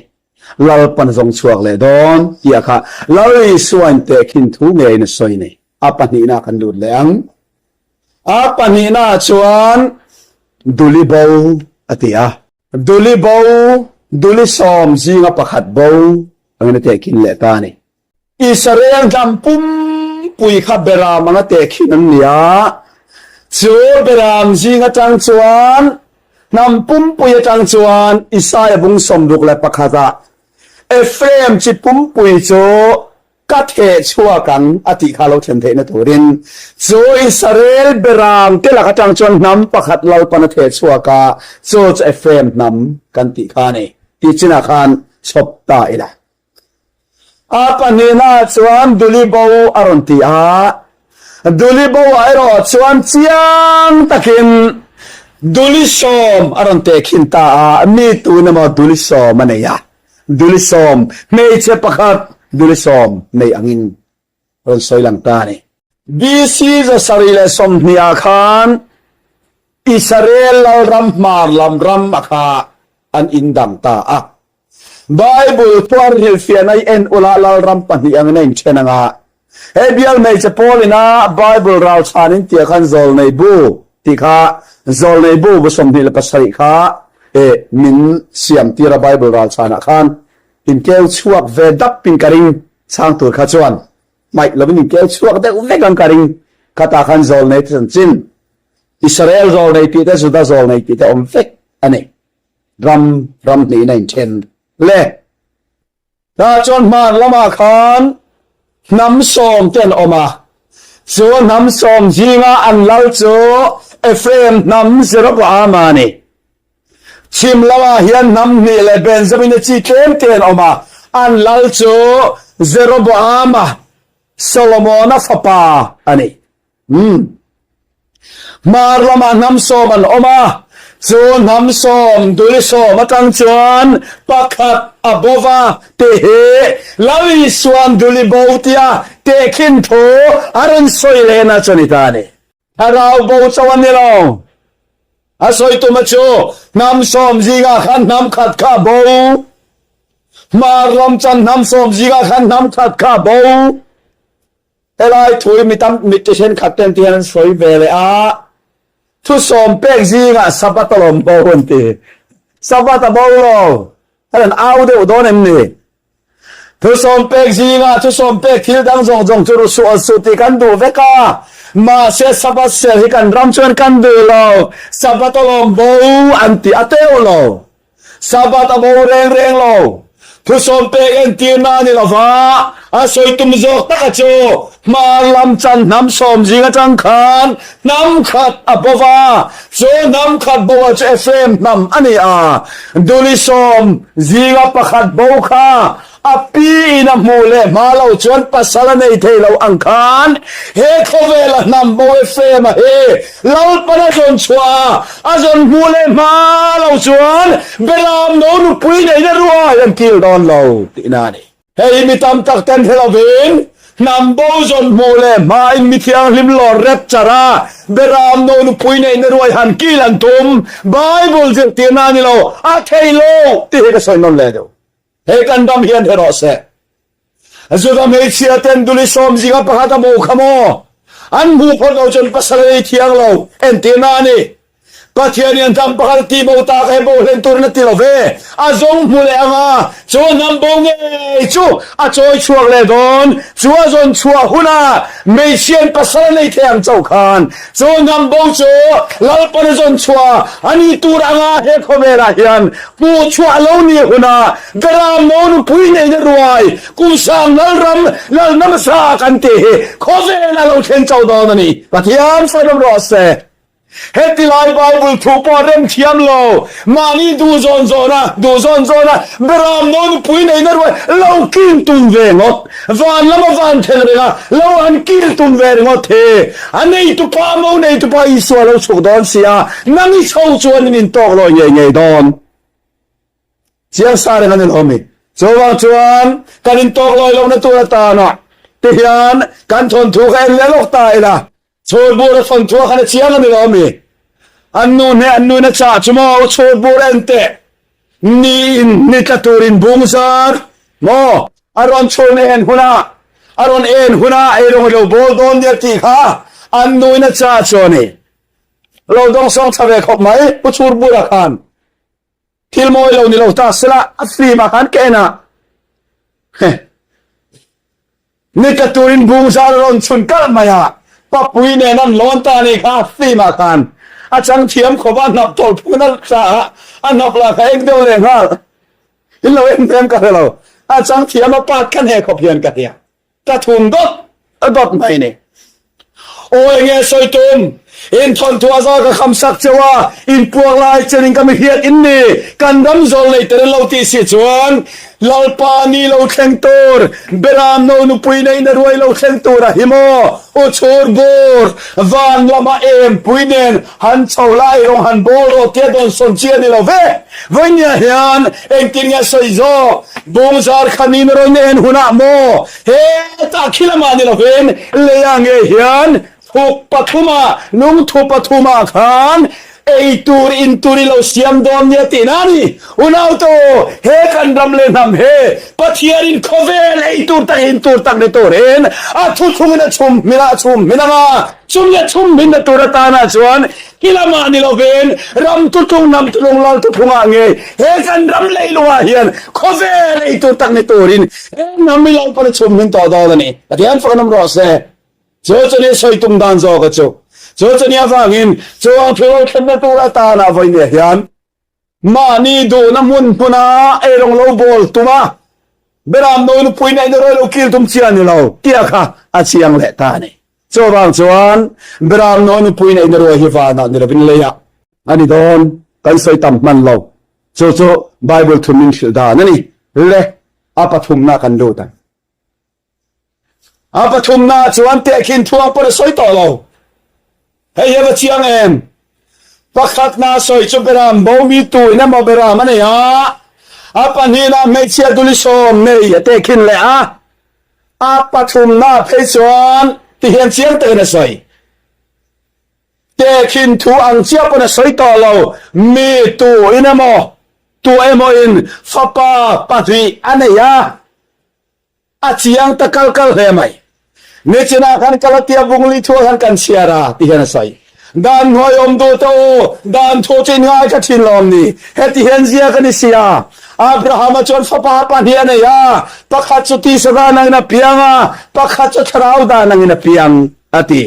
Lalpan zawng chhuak leh dawn tih a kha Lal Isuain tehkhin thu ngeiin a sawi ni. A pahnihna kan lut leh ang. A pahnihna chuan Duli bo a ti a. Duli bo, Duli sawm zinga pakhat bo angin a tehkhin leh ta a ni. Israel hnam pumpui kha Beram anga tehkhin an ni a, chu Beram zing atang chuan hnam pumpui atang chuan Isaia bung 61 ah Ephraim chi pumpui chu. Ka theh chhuak ang a tih kha lo thlen theihna turin chu Israel beram te lak atang chuan hnam pakhat Lalpan a theh chhuak a, chu chu Ephraim hnam kan tih kha a ni tih chinah khan chhawp ta ila. A pahnihnaah chuan Duli bo a rawn ti a, Duli bo ah erawh chuan chiang takin Duli sawm a rawn tehkhin ta a, mi tun emaw Duli sawm a nei a. Dulisawm, hmeichhe pakhat Dulisawm nei angin rawn sawi lang ta a ni. BC 720 ah khan Israel lalram hmar lam ram a kha an indang ta a. Bible thu an hrilhfiahna i en ula lalram pahnih angin a inthen ang a. He bial hmeichhe pawl ina Bible ralchhan in tia khan zawlnei bu tih kha zawlnei bu bu 27 kha e min siam tir a Bible ralchhan ah khan in keu chhuak ve dap in ka ring chhang tur kha chuan hmaih lovin in keu chhuak deuh vek ang ka ring khatah khan zawlnei te chanchin Israel zawlnei tih te Juda zawlnei tih te awm vek a ni ram ram hnih in a inthen le. Tah chuan hman lamah khan hnam sawm te an awm a, chu hnam sawm zinga an lal chu Ephraim hnam Jeroboama a ni. Chhim lamah hian hnam hnih leh Benjamina chi tlem te an awm a, an lal chu Jeroboama, Solomona fapa a ni. Umm. Hmar lamah hnam sawm an awm a, chu hnam sawm duli sawm atang chuan pakhat a bo va tih hi Lal Isuan duli bo tia tehkhin thu a rawn sawi lehna chu a ni ta a ni. Thlarau bo chauh a ni lo. A sawi tuma chu hnam sawm zingah khan hnam khat kha a bo. Hmar lam chuan hnam sawm zingah khan hnam khat kha a bo. Helai thu hi mi tam mi ti thenkhat ten ti hian an sawi ve leh a, thu sawm pek zingah Sabbath a lawm bo an ti. Sabbath a bo lo, hei an au deuh dawn em ni? Thu sawm pek zingah thu sawm pek thil dang zawng zawng chu ru suh an suh tih kan duh vek a, mahse Sabbath ser hi kan ram chuan kan duh lo, Sabbath a lawm bo an ti a teuh lo. Sabbath a bo reng reng lo. Thusawm pek entirna a ni lo va, a sawi tum zawk taka chu hmar lam chan hnam sawm zing atang khan hnam khat a bo va, chu hnam khat bo ah chu Ephraim hnam a ni a. Duli sawm zinga pakhat bo kha A pi in a hmuh leh hma lo chuan pasal a nei thei lo ang khan he khawvela hnam bo Ephraim-a hi Lalpan a zawn chhuah a, a zawn hmuh leh hma lo chuan Beram no nupui neihna ruai an kil dawn lo tihna a ni. Hei mi tam tak ten hre lovin hnam bo zawn hmuh leh hma in mi thianghlim lawr rep char a, Beram no nupui neihna ruai han kil an tum. Bible zirtirna a ni lo, a thei lo tih hi ka sawi nawn leh deuh. He kan ram hian he rawh se. Juda hmeichhia ten duli sawm zinga pakhat a bo kha maw? An hmuh phawt lo chuan pasal a nei thiang lo. Entirna a ni. Pathian in hnam pakhat a ti bo tak he bo hlen turin a ti lo ve. A zawng hmu leh ang a, chu hnam bo ngei chu a chawi chhuak leh dawn. Chu a zawn chhuah hunah hmeichhiain pasal a nei thei ang chauh khan chu hnam bo chu Lalpan a zawn chhuah a ni tur anga he khawvelah hian Hmuh chhuah lo ni hunah Beram no nupui neihna ruai kum sang Lalram lalna hmasa kan tih hi khawvel a lo thlen chauh dawn a ni. Pathian sawi rawh se. Heti lai Bible thu pawh rem thiam lo, mahni duh zawn zawna duh zawn zawna Beram no nupui neihna ruai lo kil tum ve ngawt, van lama van thleng renga lo han kil tum ve ringawt hi a neitupa mo neitupa Isua lo chhuk dawn si a, nang i chho chuan in intawk lawi ngei ngei dawn. Chiang sa reng a ni lo mi. Chuvang chuan kan intawk lawi lohna tur atana tihian kan thawnthu kha en leh lawk ta ila. Chhurbur a thawnthu a khan a chiang a ni lo mi. An nu hne an nuin a chah chu maw chhurbur en teh. Ni in ni tla turin bung zar maw a rawn chhun en hunah a rawn en hunah eirawng i lo bawl dawn nia tih kha an nuin a chah chu a ni. Lo dawngsawng tha ve khawp mai Pu Chhurbura khan. Thil mawi lo ni lo ta sela a film ah khan ka en a. Ni tla turin bung zar a rawn chhun kalh mai a, Papui nen an lawn ta ni kha film ah khan a chang thiam khawp a, a hnap tawlh phun a tla a, a hnap lah kha eng deuh leh nghal. In lo en em ka hre lo. A chang thiam a part khan he khawp hian ka hria. Ka thum dawt dawt mai ni. Aw enge sawi tum? In thawnthu a za ka kham sak cheu a, in puak lai chen in ka mi hriat in ni. Kan ram zawl nei tel lo tih si chuan Lalpa ni lo thleng tur, Beram no nupui neihna ruai lo thleng tur a hi maw? U chhur bur, van lama em pui nen han chho la ei rawng han bawl rawh tia dawn sawn chi a ni lo ve. Vawinia hian engtin nge sawi zawk? Bungzar kha ni na rawn en hunah maw? Hetah khi lamah ni lovin leiah nge hian thuk pathuma lungthu pathumah khan ei tur in tur i lo siam dawn nia tihna a ni. Unautu, he kan ram leh hnam hi Pathianin khawvel ei tur tak in tur tak ni turin a thuthlungin a chhum hminah a chhum hmin ang a, chumi a chhum hminna tur atanah chuan Hi lamah ni lovin ram tutlung hnam tutlung lal tutlungah nge he kan ram leilungah hian khawvel ei tur tak ni turin he hnam hi Lalpan a chhum hmin tawh dawn a ni. Pathian fak an awm rawh se. Chu chu ni sawi tum dan zawk a chu. Chu chu ni avangin chuang thu lo thlenna tur atana vawinia hian Mahni duhna hmun hmuna eirawng lo bawl tum a, Beram no nupui neih na rawi lo kil tum chi a ni lo tih kha a chiang leh ta a ni. Chuvang chuan Beram no nupui neih na rawi hi vanah ni lovin leiah a ni dawn kan sawi tam hman lo. Chu chu Bible thu min hrilh dan a ni. Le a pathumna kan lut ang. A pathumna chuan tehkhin thuang pawn a sawi tawh lo. Hei hi a va chiang em? Pakhatna sawi chu Beram bo mi tu in emaw Beram a nei a, a pahnihna hmeichhia duli sawm nei a tehkhin leh a, a pathumna phei chuan tihian chiang takin a sawi. Tehkhin thu ang chiah pawn a sawi tawh lo, mi tu in emaw tu emaw in fapa pahnih a nei a, A chiang ta kal kal hle mai. Nichinah khan Galatia bungli thuah khan kan chhiar a, ti hian a sawi. Dan hnuai awm duh teh u, dan thu chu in ngai kha thin lawm ni? Heti hian zia ka ni si a. Abrahama chuan fapa pahnih a nei a, pakhat chu tisa dan angin a piang a, pakhat chu thlarau dan angin a piang, a ti.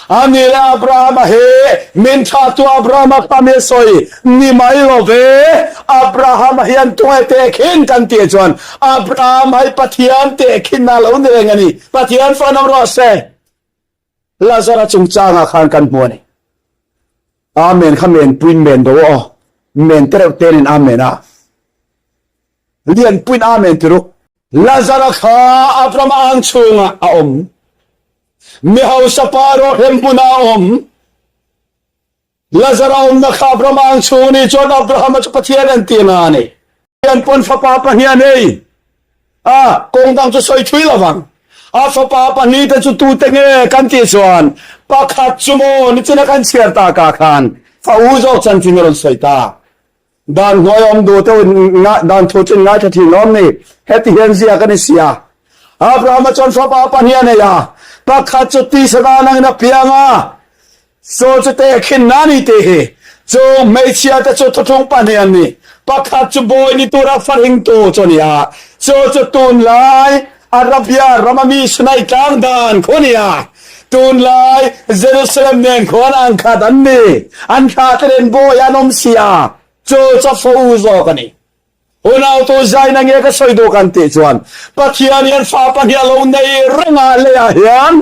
A ni le Abrahama hi min thahtu Abrahama kha mi sawi ni mai lo ve. Abrahama hian tunge tehkhin kan tih chuan Abraham hi Pathian tehkhinna lo ni reng a ni. Pathian fan awm rawh se. Lazara chungchangah khan kan hmu a ni. Amen kha men puin men do aw. Men te reuh te nen amen a. Lian puin amen ti ruk. Lazara kha Abraham ang chhungah a awm. Mi hausa pa rawhrem hmunah a awm. Lazara awmna kha Abraham ang chhung ni chuan Abraham chu Pathian an ti na a ni. Pathian pawn fapa pahnih a nei. A kawng dang chu sawi thui lovang. A fapa pahnih te chu tute nge kan tih chuan pakhat chu maw nichina kan chhiar ta ka khan fa u zawk chanchin a rawn sawi ta. Dan hnuai awm duh te dan thu chu in ngaithla thin lawm ni? Heti hian ziak a ni si a. Abrahama chuan fapa pahnih a nei a, pakhat chu tisa dan angin a piang a, chu chu tehkhin na ni tih hi. Chu hmeichhia te chu thuthlung pahnih an ni, pakhat chu bawi ni tura farhingtu chu a ni a, chu chu tunlai Arabia rama mi Sinai tlang dan khu a ni a. Tunlai Jerusalem nen khuan ang khat an ni. An thla te nen bawi an awm si a, chu chu fo u zawk a ni. Unautu zaina nge ka sawi duh kan tih chuan Pathian hian fa pahnih a lo nei reng a, leiah hian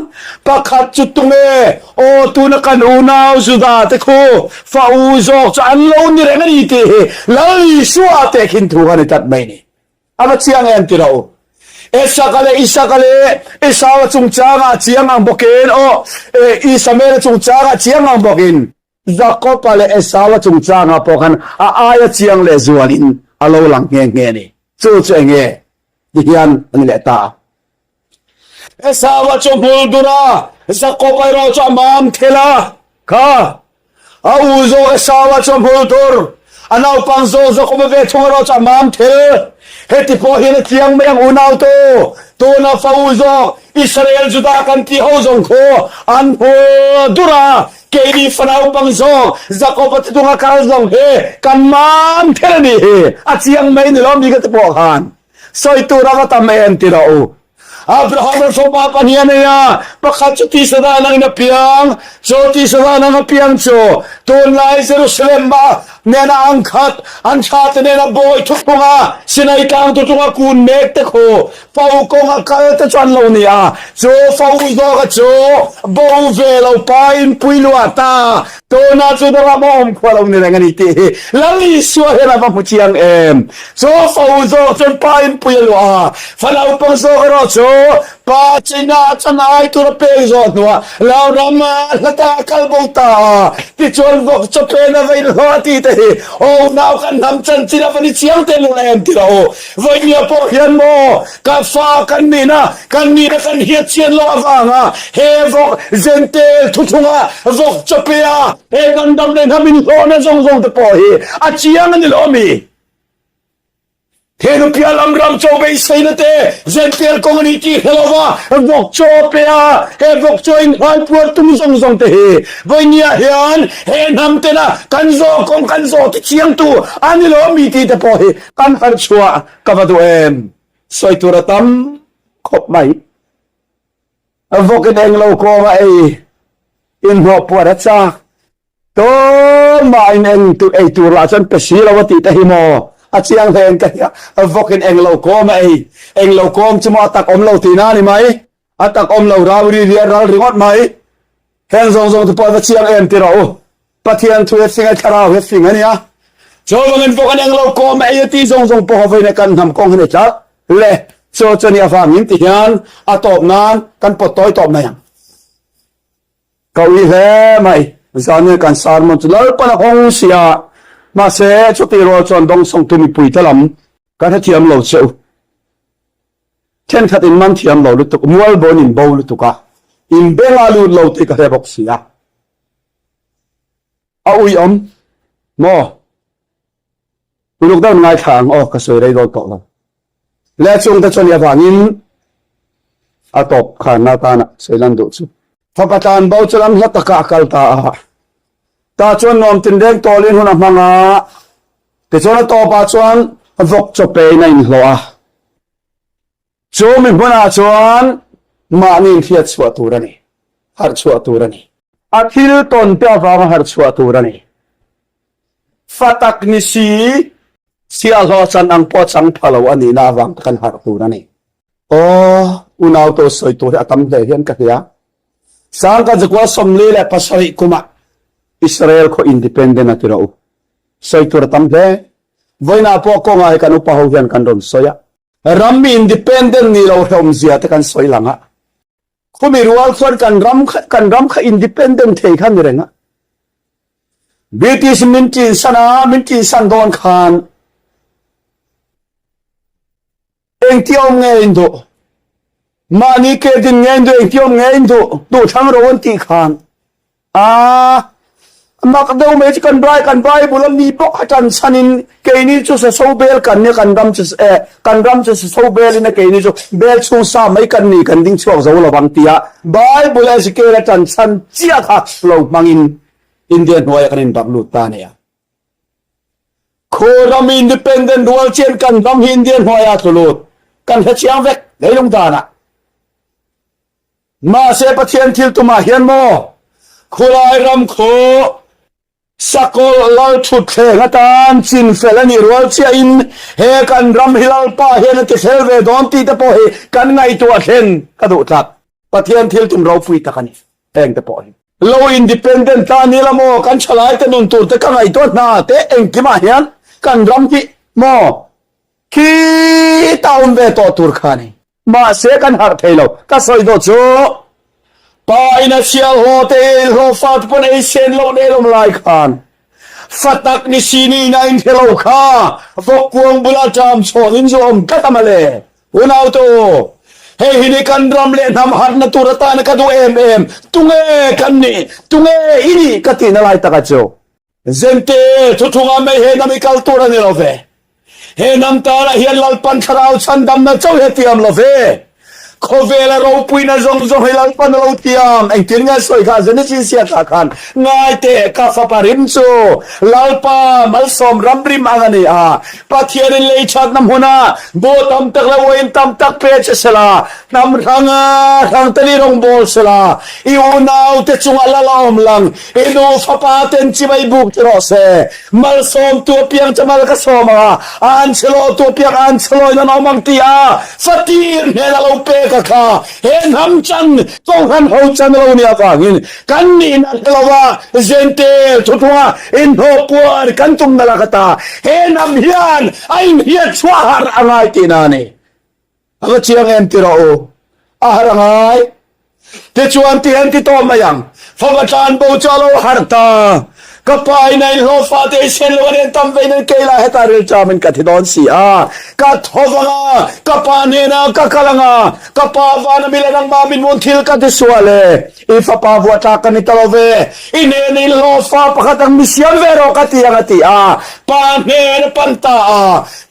pakhat chu tunge aw tuna kan unau Juda te khu fa u zawk chu an lo ni reng a ni tih hi Lal Isua tehkhin thu kha ni tlat mai ni. A va chiang em ti lo. Esaka leh Isaka leh Esau-a chungchangah chiang ang bawkin, aw, Isamael-a chungchangah chiang ang bawkin, Jakob-a leh Esau-a chungchangah pawh khan a aia chiang leh zualin a lo lang nghe nghe a ni. Chu chu eng nge? Ti hian a ni leh ta a. Esau-a chu hmul dur a, Jakob-a erawh chu a mam thel a. Kha, a u zawk Esau-a chu a hmul dur, a naupang zawk Jakob-a ve thung erawh chu a mam thel. Heti pawh hian a chiang mai ang unautu, tuna fa u zawk Israel Juda kan tih ho zawng khu an hmul dur a, keini fa naupang zawk Jakob-a thuthlunga kal zawng hi kan mam thel a nih hi, a chiang mai ni lo mi ka ti pawh khan. Sawi tur a va tam em ti rawh u. Abraham a fapa pahnih a nei a, pakhat chu tisa dan angin a piang, chu tisa dan ang a piang chu tunlai Jerusalem ah. nena ang khat, an thlate nena bawi thuthlunga Sinai tlang thuthlunga kun mek te khu fo kawnga kal te chu an lo ni a. Chu fo zawka chu bo ve lo pa in pui luah ta. Tuna chu dawrah maw awm khua lo ni reng a ni tih hi Lal Isua hian a va hmu chiang em. Chu fo zawk chuan pa in pui a luah a, fa naupang zawk erawh chu Pa chinah chan ai tur a pek zawh hnuah lo ram hlata a kal bo ta a, tichuan vawk chawpen a va inhlawh a ti te hi aw unau kan hnam chanchin a va ni chiang te lul em ti rawh u. Vawinia pawh hian maw ka fa kan nihna kan nihna kan hiat chian loh avanga he vawk zentel thuthlunga vawk chawpea he kan ram leh hnam inhlawhna zawng zawng te pawh hi a chiang a ni lo ami? He nupia lam ram chaw beiseina te Zential kawng a ni tih hre lova vawk chaw pe a, he vawk chaw in hlai puar tum zawng zawng te hi vawinia hian he hnam tena kan zawh kawng kan zawh ti chiangtu a ni lo mi tih te pawh hi kan harh chhuah ka va duh em. Sawi tur a tam khawp mai. Vawk in englo kawng a ei inhnawh puar a chak. Tumah in eng tur ei tur lah chuan pe si lo a tih te hi maw a chiang hle in ka hria. Vawk in eng lo kawm a ei, eng lo kawm chu maw a tak awm lo tihna a ni mai. A tak awm lo rau ri ri a ral ringawt mai. Heng zawng zawng te pawh a va chiang em ti rawh u. Pathian thu hi a fing a, thlarau hi a fing a nia. Chuvangin vawk in eng lo kawm a ei a tih zawng zawng pawh vawiin kan hnam kawng hi ni tlat le. Chu chu ni avangin ti hian a tawp nan kan pawt tawi tawp mai ang. Ka ui hle mai, zan kan sermon chu Lalpan a hawng si a, mahse chutih rual chuan dawngsawngtu mipuite lam ka hrethiam lo che u. Thenkhat in man thiam lo lutuk, mualbawn in bo lutuk a, in beng a lut lo tih ka hre bawk si a. A ui awm maw? Uluk deuh ngaithla ang aw, ka sawi rei dawn tawh lo. Le chungte chuan i avangin a tawp khanna atana sawi lan duh chu. Fapa tlan bo chu lam hla takah a kal ta a, tah chuan nuam tinreng tawlin hun a hmang a, tichuan a tawpah chuan vawk chaw pein a inhlawh a. Chu mi hmunah chuan mahni inhriat chhuah tur a ni, harh chhuah tur a ni. A thil tawn te avanga harh chhuah tur a ni. Fa tak ni si, chhiahhlawh chan ang pawh chang pha lo a nihna avang te kan harh tur a ni. Aw, unau to sawi tur hi a tam hle hian ka hria. Sangka zakua 47 kumah Israel khaw independent a ti rawh u. Sawi tur a tam hle. Vawiinah pawh kawngah hi kan upa ho hian kan rawn sawi a. Ram independent ni lo hlawmzia te kan sawi lang a. Khumi rual chuan kan ram kha kan ram kha independent thei kha ni reng a. British min ṭin san a, min ṭin san dawn khan engti awm nge in duh? Mahni ke din nge in duh engti awm nge in duh? Duh thlang ro an tih khan A mak deuh mai chu kan rai kan Bible a mi bawk a ṭan chhanin keini chu saso bel kan nia kan ram chu eh kan ram chu saso belin a keini chu bel chhung sa mai kan ni kan ding chhuak zo lovang tia Bible Ezekiel a ṭan chhan chiah kha lo hmangin India hnuaiah kan inbarh lut ta a nia. Khaw ram independent rual chian kan ram hi India hnuaiah a tlu lut kan hre chiang vek leilung danah. Mahse Pathian thil tumah hian maw khulai ram khu sakawlh lal thutthleng atan chinfel a nih rual chiahin he kan ram hi Lalpa hian a tifel ve dawn tih te pawh hi kan ngaihtuah thlen ka duh tlat. Pathian thil tum ropui tak a ni heng te pawh hi. Lo independent ta ni la maw kan thalai te nun tur te ka ngaihtuah hna te engkimah hian kan ram hi maw khi ta awm ve tawh tur kha a ni. Mahse kan harh thei lo. Ka sawi dawh chu pa in a sial haw te ei hlawh fa te pawn ei sen loh nei lawm lai khan fa tak ni si ni in a in hre lo kha vawk kuang bula ṭam chhawn in zu awm tlat a male. Unau te u, hei hi ni kan ram leh hnam harhna tur atana ka duh em em, tunge kan nih, tunge i nih ka tihna lai taka chu. Zente, thuthunga mai he hnam i kal tur a ni lo ve. He hnam tarah hian Lalpan thlarau chhandamna chauh hi a tiam lo ve. Khawvela ropuina zawng zawng hi Lalpan a lo thiam. Engtin nge sawi kha Genesis ziakah khan, Ngai teh, ka fapa rim chu Lalpa malsawm ram rim ang a ni a. Pathianin lei thatna hmunah buh tam tak leh uain tam tak pe che sela, hnam hranga hrangte nih rawngbawl sela, i unaute chungah lal a awm lang, i nu fapa ten chibai buk ti rawh se. Malsawmtu apiang chu mal ka sawm ang a, a anchhelawhtu apiang a anchhelawiin an awm ang ti a fatir hnen a lo pek a kha. He hnam chan Kohhran ho chan a lo nih avangin kan nihna hre lova Zentel thuthunga inhnawhpuan kan tumna lak ata he hnam hian a inhriat chhuah harh a ngai tihna a ni. A va chiang em ti rawh u. A harh a ngai. Tichuan ti an ti tawh mai ang. Fapa tlan bo chu a lo harh ta. Ka pa in a inhlawh fate i sen lo a nen tam vein an kei la heta rilṭam in ka thi dawn si a. Ka tho vang a, ka pa hnenah ka kal ang a, ka pa vana mi le nangmah min mun thil ka ti sual e. I fapa vuah tlak ka ni ta lo ve. I hnena inhlawh fa pakhat ang mi siam ve rawh ka ti ang a ti a. Pa hnen a pan ta a.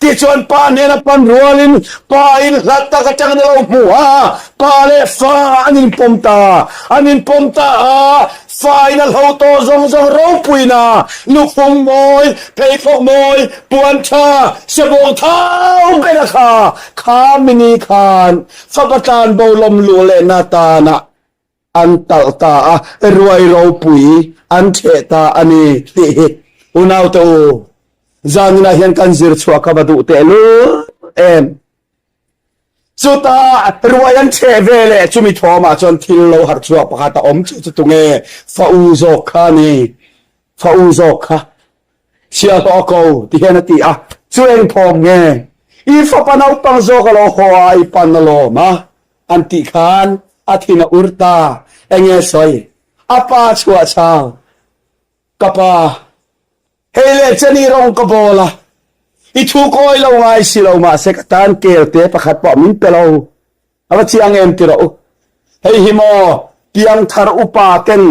Tichuan pa hnena pan rualin pa in hlat tak atangin a lo hmu a, pa leh fa an inpawm ta. An inpawm ta a, fa in a hlo tawh zawng zawng ropuina, lukhum mawi, pheikhawk mawi, puan tha, sebawng thau bera kha, kha mini khan fapa tlanbo lawm luh lehna tana an talh ta a, ruai ropui an theh ta a ni tih hi unaute u, zaninah hian kan zir chhuah ka va duh tehlul em. Chutah ruai an theh ve leh chumi thawmah chuan thil lo harh chhuak pakhat a awm chu chu tunge fa u zawk kha a ni, fa u zawk kha chhiahhlawh a ko ti hian a ti a, chu eng thawm nge i fapa naupang zawk a lo haw a i pan alawm a An tih khan a thin a ur ta. Enge sawi? A pa chhuah chau. Ka pa, hei leh chen i rawng ka bawl a, i thu kawi lo ngai si lo mahse ka tan kel te pakhat pawh min pe lo. A va chiang em ti rawh u. Hei hi maw piangthar upa ten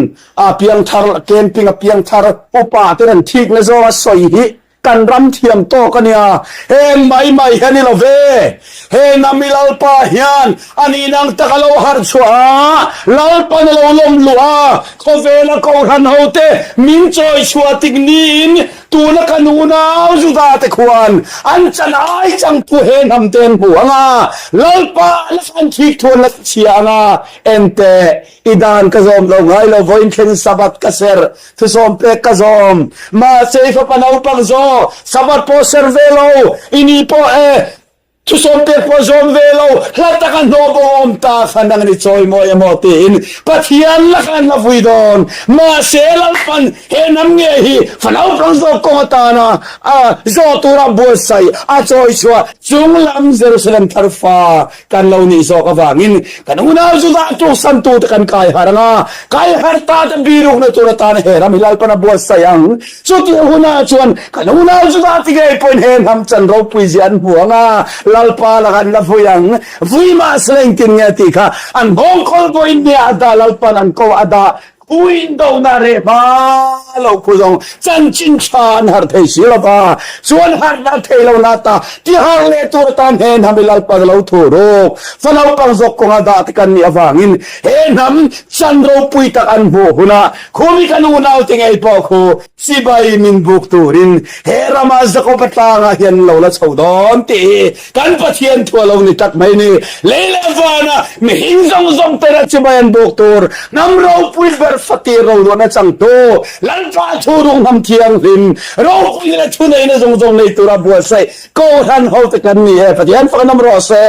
a piangthar camping a piangthar upa ten an thikna zawnga sawi hi Kan ram thiam tawk a nia, heng mai mai hi a ni lo ve. He Nami Lalpa hian a nih ang tak a lo harh chhuah a, Lalpan a lo lawm luh a, khawvela Kohhran hote min chawi chhuah tik niin tuna kan unau Juda te khuan an chan ai changtu he hnam te an hmu ang a, Lalpa la khan thik thu an la chhia ang a, Enteh, i dan ka zawm lo ngai lo, vawiin thleng Sabbath ka serh, Thusawm pek ka zawm. Mahse i fapa naupang zaw, Sabbath pawh ser ve lo, i ni pawh e, thusawm pek pawh zawm ve lo, hla taka hnawh bo awm ta kha nang ni chawimawi emaw tiin Pathian lakah an la vui dawn. Mahse Lalpan he hnam nge hi fa naupang zawk kawng atana a zawh tura buatsaih a chawi chhuah chunglam Jerusalem thar fa kan lo nih zawk avangin kan unau Judah tluksan-tute kan kai har ang a, kai har ta te birukna tur atan he ram hi Lalpan a buatsaih ang. Chutiang hunah chuan kan unau Judah ti ngei pawhin he hnam chan ropui zia an hmu ang a, Lalpa lakah an la vui ang. Vui mahsela engtin nge tih kha an nghawngkawl vawiin nia a dah Lalpan an ko a dah Uindona reh hma lo khu zawng chanchin tha an harh thei si lo va, chuan harhna thei lo na ta ti harh leh tur atan he hnam i Lalpa lo thu ruk. Fa naupang zawk kawnga dah te kan nih avangin he hnam chan ropui tak an hmuh hunah khumi kan unaute ngei pawh khu chibai min buk turin he rama Jakoba tlangah hian lo la chho dawn tih hi Kan Pathian thu a lo ni tak mai ni. Lei leh vana mihring zawng zawng tena chibai an buk tur hnam ropui ber fatir roruahna changtu Lalpa thu rung hnam thianghlim ropui leh thuneihna zawng zawng nei tura buatsaih Kohhran hote kan ni e. Pathian fak an awm rawh se.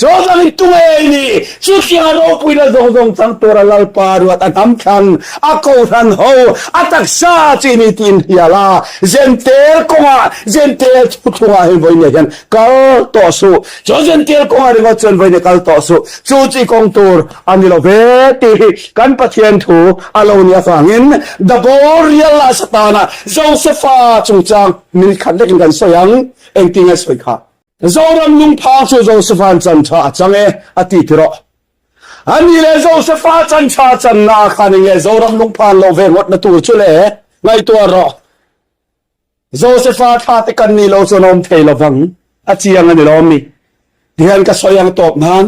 Chuvangin tunge i nih? Chutianga ropuina zawng zawng chang tura Lalpa ruat a hnam thlang a Kohhran ho a taksa chu i ni tih inhrial a, Zentel kawngah Zentel thuthlungah hian vawiin ah hian Kal tawh suh. Chu Zentil kawngah ringawt chuan vawiin kal tawh suh. Chu chi kawng tur a ni lo ve tih hi kan Pathian thu a lo nih avangin The Boreal ah Satana Josepha chungchang minute khat lekin kan sawi ang. Engtin nge sawi kha? Zoram lungphang chu Josepha'n chan tha a chang e a ti ti rawh. Ani leh Josepha chan tha channa ah khan enge Zoram lungphan loh ve ngawtna tur chu le? Ngaihtuah rawh. Josefa thla te kan nih lo chuan a awm thei lovang, a chiang a ni lawm mi? Tihian ka sawi ang tawp nan.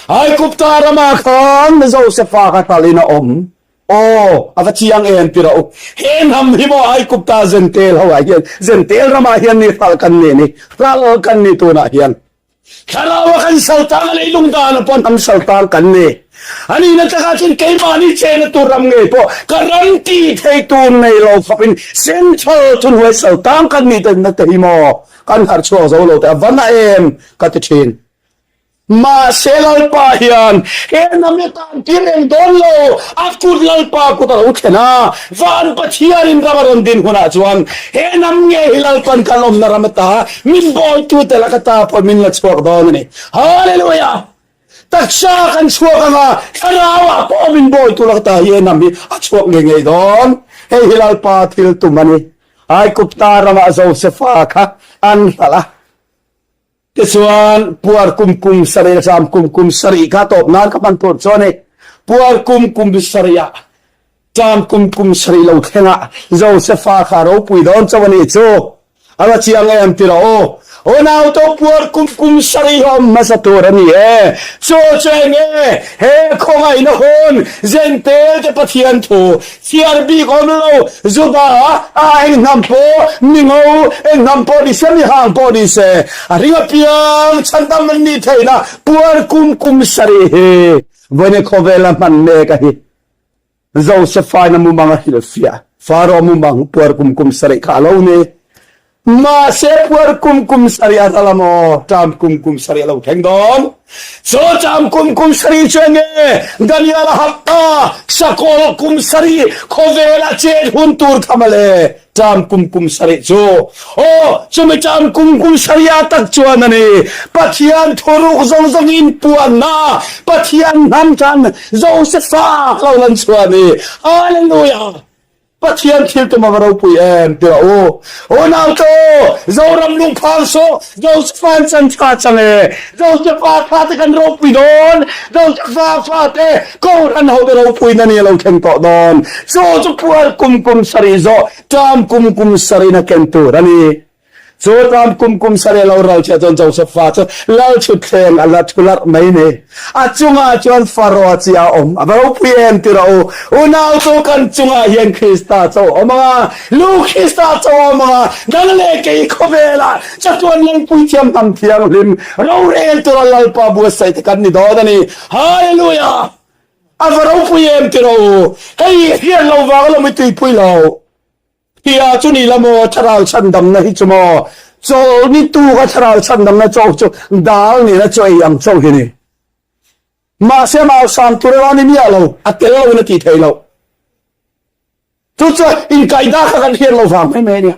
Aigupta ramah khan Josefa kha hralhin a awm. Aw, a va chiang em ti rawh u. He hnam hi maw Aigupta Zentel ho ah hian, Zentel ramah hian ni hral kan ni ni, hral kan ni tunah hian. Thlarau a kan saltang a leilung dan a pawh hnam saltang kan ni. A nihna takah chuan keimahni chenna tur ram ngei pawh ka ram ti thei tur nei lo khawpin Central thunhnuai saltang kan nih tenna te hi maw kan harh chhuak zo lo te a va na em ka ti thin. Mahse Lalpa hian he hnam hi a tan tir reng dawn lo, a kut Lalpa kut a lo thlen a, Van Pathianin ram a rawn din hunah chuan he hnam nge hi Lalpan kan awmna ram ata min bawitute laka ta pawh min la chhuak dawn a ni. Hallelujah! Taksa kan chhuak anga thlarauah pawh min bawitu laka ta hi he hnam hi a chhuak ngei ngei dawn. Hei hi Lalpa thil tum a ni. Aigupta ramah Josefa kha an hralh a. Tichuan, puar kum kum sarih zam kum kum sarih kha tawp nan ka hman tur chu a ni. Puar kum kum sarih ah ṭam kum kum sarih lo thleng ah Josefa kha ropui dawn chauh a nih chu. A va chiang em ti rawh u. Unau to puar kum kum sarih hi awm hmasa tur a ni e. Chu chu eng nge he khawngaihna hun Zentel te Pathian thu Chhiar bik awm lo, Juda a eng hnam pawh, mi ngo eng hnam pawh ni se, mi hang pawh ni se, a ring apiang chhandam an nih theihna puar kum kum sarih hi vawiin khawvela hman mek a hi. Josefa in a mumang a hrilhfiah, Faro mumang puar kum kum sarih kha a lo ni. Mahse puar kum kum sarih a ral a maw? Ṭam kum kum sarih a lo thleng dawn. Cu ṭam kum kum sarih cu enge Daniel a hap ta sakawlh kum sarih khawvel a chet hun tur kha male ṭam kum kum sarih cu. Aw, cumi ṭam kum kum sarih ah tak chuan a ni Pathian thuruk zawng zawng in puanna Pathian hnam ṭan Josefa lo lan chuan i Hallelujah! Pathian thil tum a va ropui em ti rawh u. Unau te u, Zoram lungphang suh, Josepha an chan tha chang e. Josepha fa te kan ropui dawn, Josepha fa te Kohhran ho te ropui na ni a lo thleng tawh dawn. Chu chu puar kum kum sarih zawh, ṭam kum kum sarih na ken tur a ni. Cu ram kum kum sarih lo ral chia cun Joseph fa cu lal ṭhutthleng a la ṭhu larh mai ni. A cungah cun Faro ci a um. A va ropui em ti rawh u. Unau cu kan cungah hin Krista co a um anga, lu Krista co a um anga, nang le kei khawvel ah chatuan lengpui thiam hnam thianghlim rorel tura Lalpa buatsaih te kan ni dawn a ni. Hallelujah! A va ropui em ti rawh u. Hei hian lo vang a lo mi tuipui lo. Tia chu ni la maw thlarau chhandamna hi chu maw chaw ni tu ka thlarau chhandamna chaw chu dal ni na chaw ei ang chaw hi ni mahse mau sam tur erawh ni miah lo a tel lo in a ti thei lo chu chu inkaida kha kan hriat lo vang mai mai ania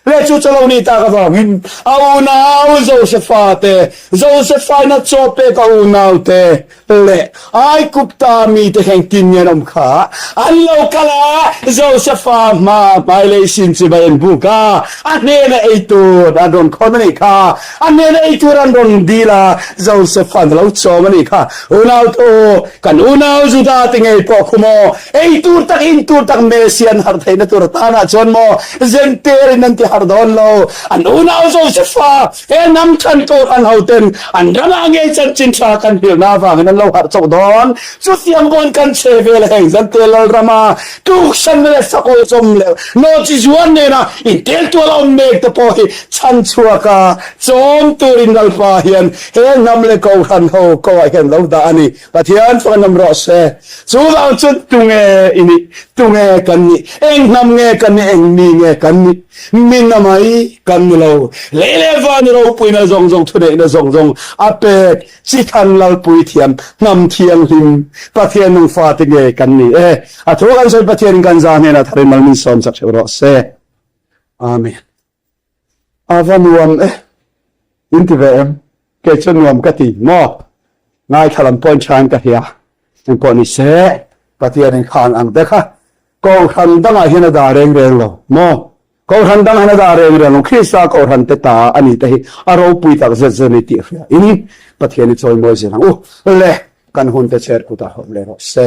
le chu chu lo ni ta ka vangin a unau Josefa te Josefa in a chaw pek a unau te le Aigupta mite hi engtin nge an awm kha? An lo kal a, Josefa hma hmailei sin chibai an buk a, a hnena ei tur an rawn khawn a nih kha. A hnena ei tur an rawn dil a, Josefa'n a lo chawm a nih kha. Unau thu, kan unau Juda te ngei pawh khu maw, ei tur tak, in tur tak Messi an harh theihna tur atanah chuan maw, Zenterin an ti harh dawn lo. An unau Josefa He hnam ṭhan Kohhran hoten an ramah ngei chanchin ṭha kan hrilhna avangin an lo harh chauh dawn. Chutiang pawhin kan che vel heng zante Lalrama tuksanna leh sakawl chawm leh nawhchi zuar nena inteltual a awm mek te pawh hi chhanchhuak a chawm turin Lalpa hian he hnam leh Kohhran ho koah hian lo dah a ni. Pathian chu an awm rawh se. Chuvang chuan tunge i nih? Tunge kan nih? Eng hnam nge kan nih? Eng mi nge kan nih? Min a mai kan ni lo. Lei leh van ropuina zawng zawng thuneihna zawng zawng a pek Chithan Lalpui thiam hnam thianghlim Pathian nung fate nge kan ni e. A thu kan sawi Pathianin kan za hnenah tharin mal min sawm chak theuh rawh se. Amen. A va nuam e. In ti ve em? Kei chu nuam ka ti maw? Ngaithla lam pawhin thain ka hria. Engpawh ni se, Pathianin khan ang te kha Kohhran dangah hian a dah reng reng lo maw? Kohhran dangah hian a dah reng reng lo. Krista Kohhran te ta a ni te hi a ropui tak zet zet a ni tih hria in Pathian i chawimawi zel ang u. Le, kan hun te cher kutah hawm leh rawh se.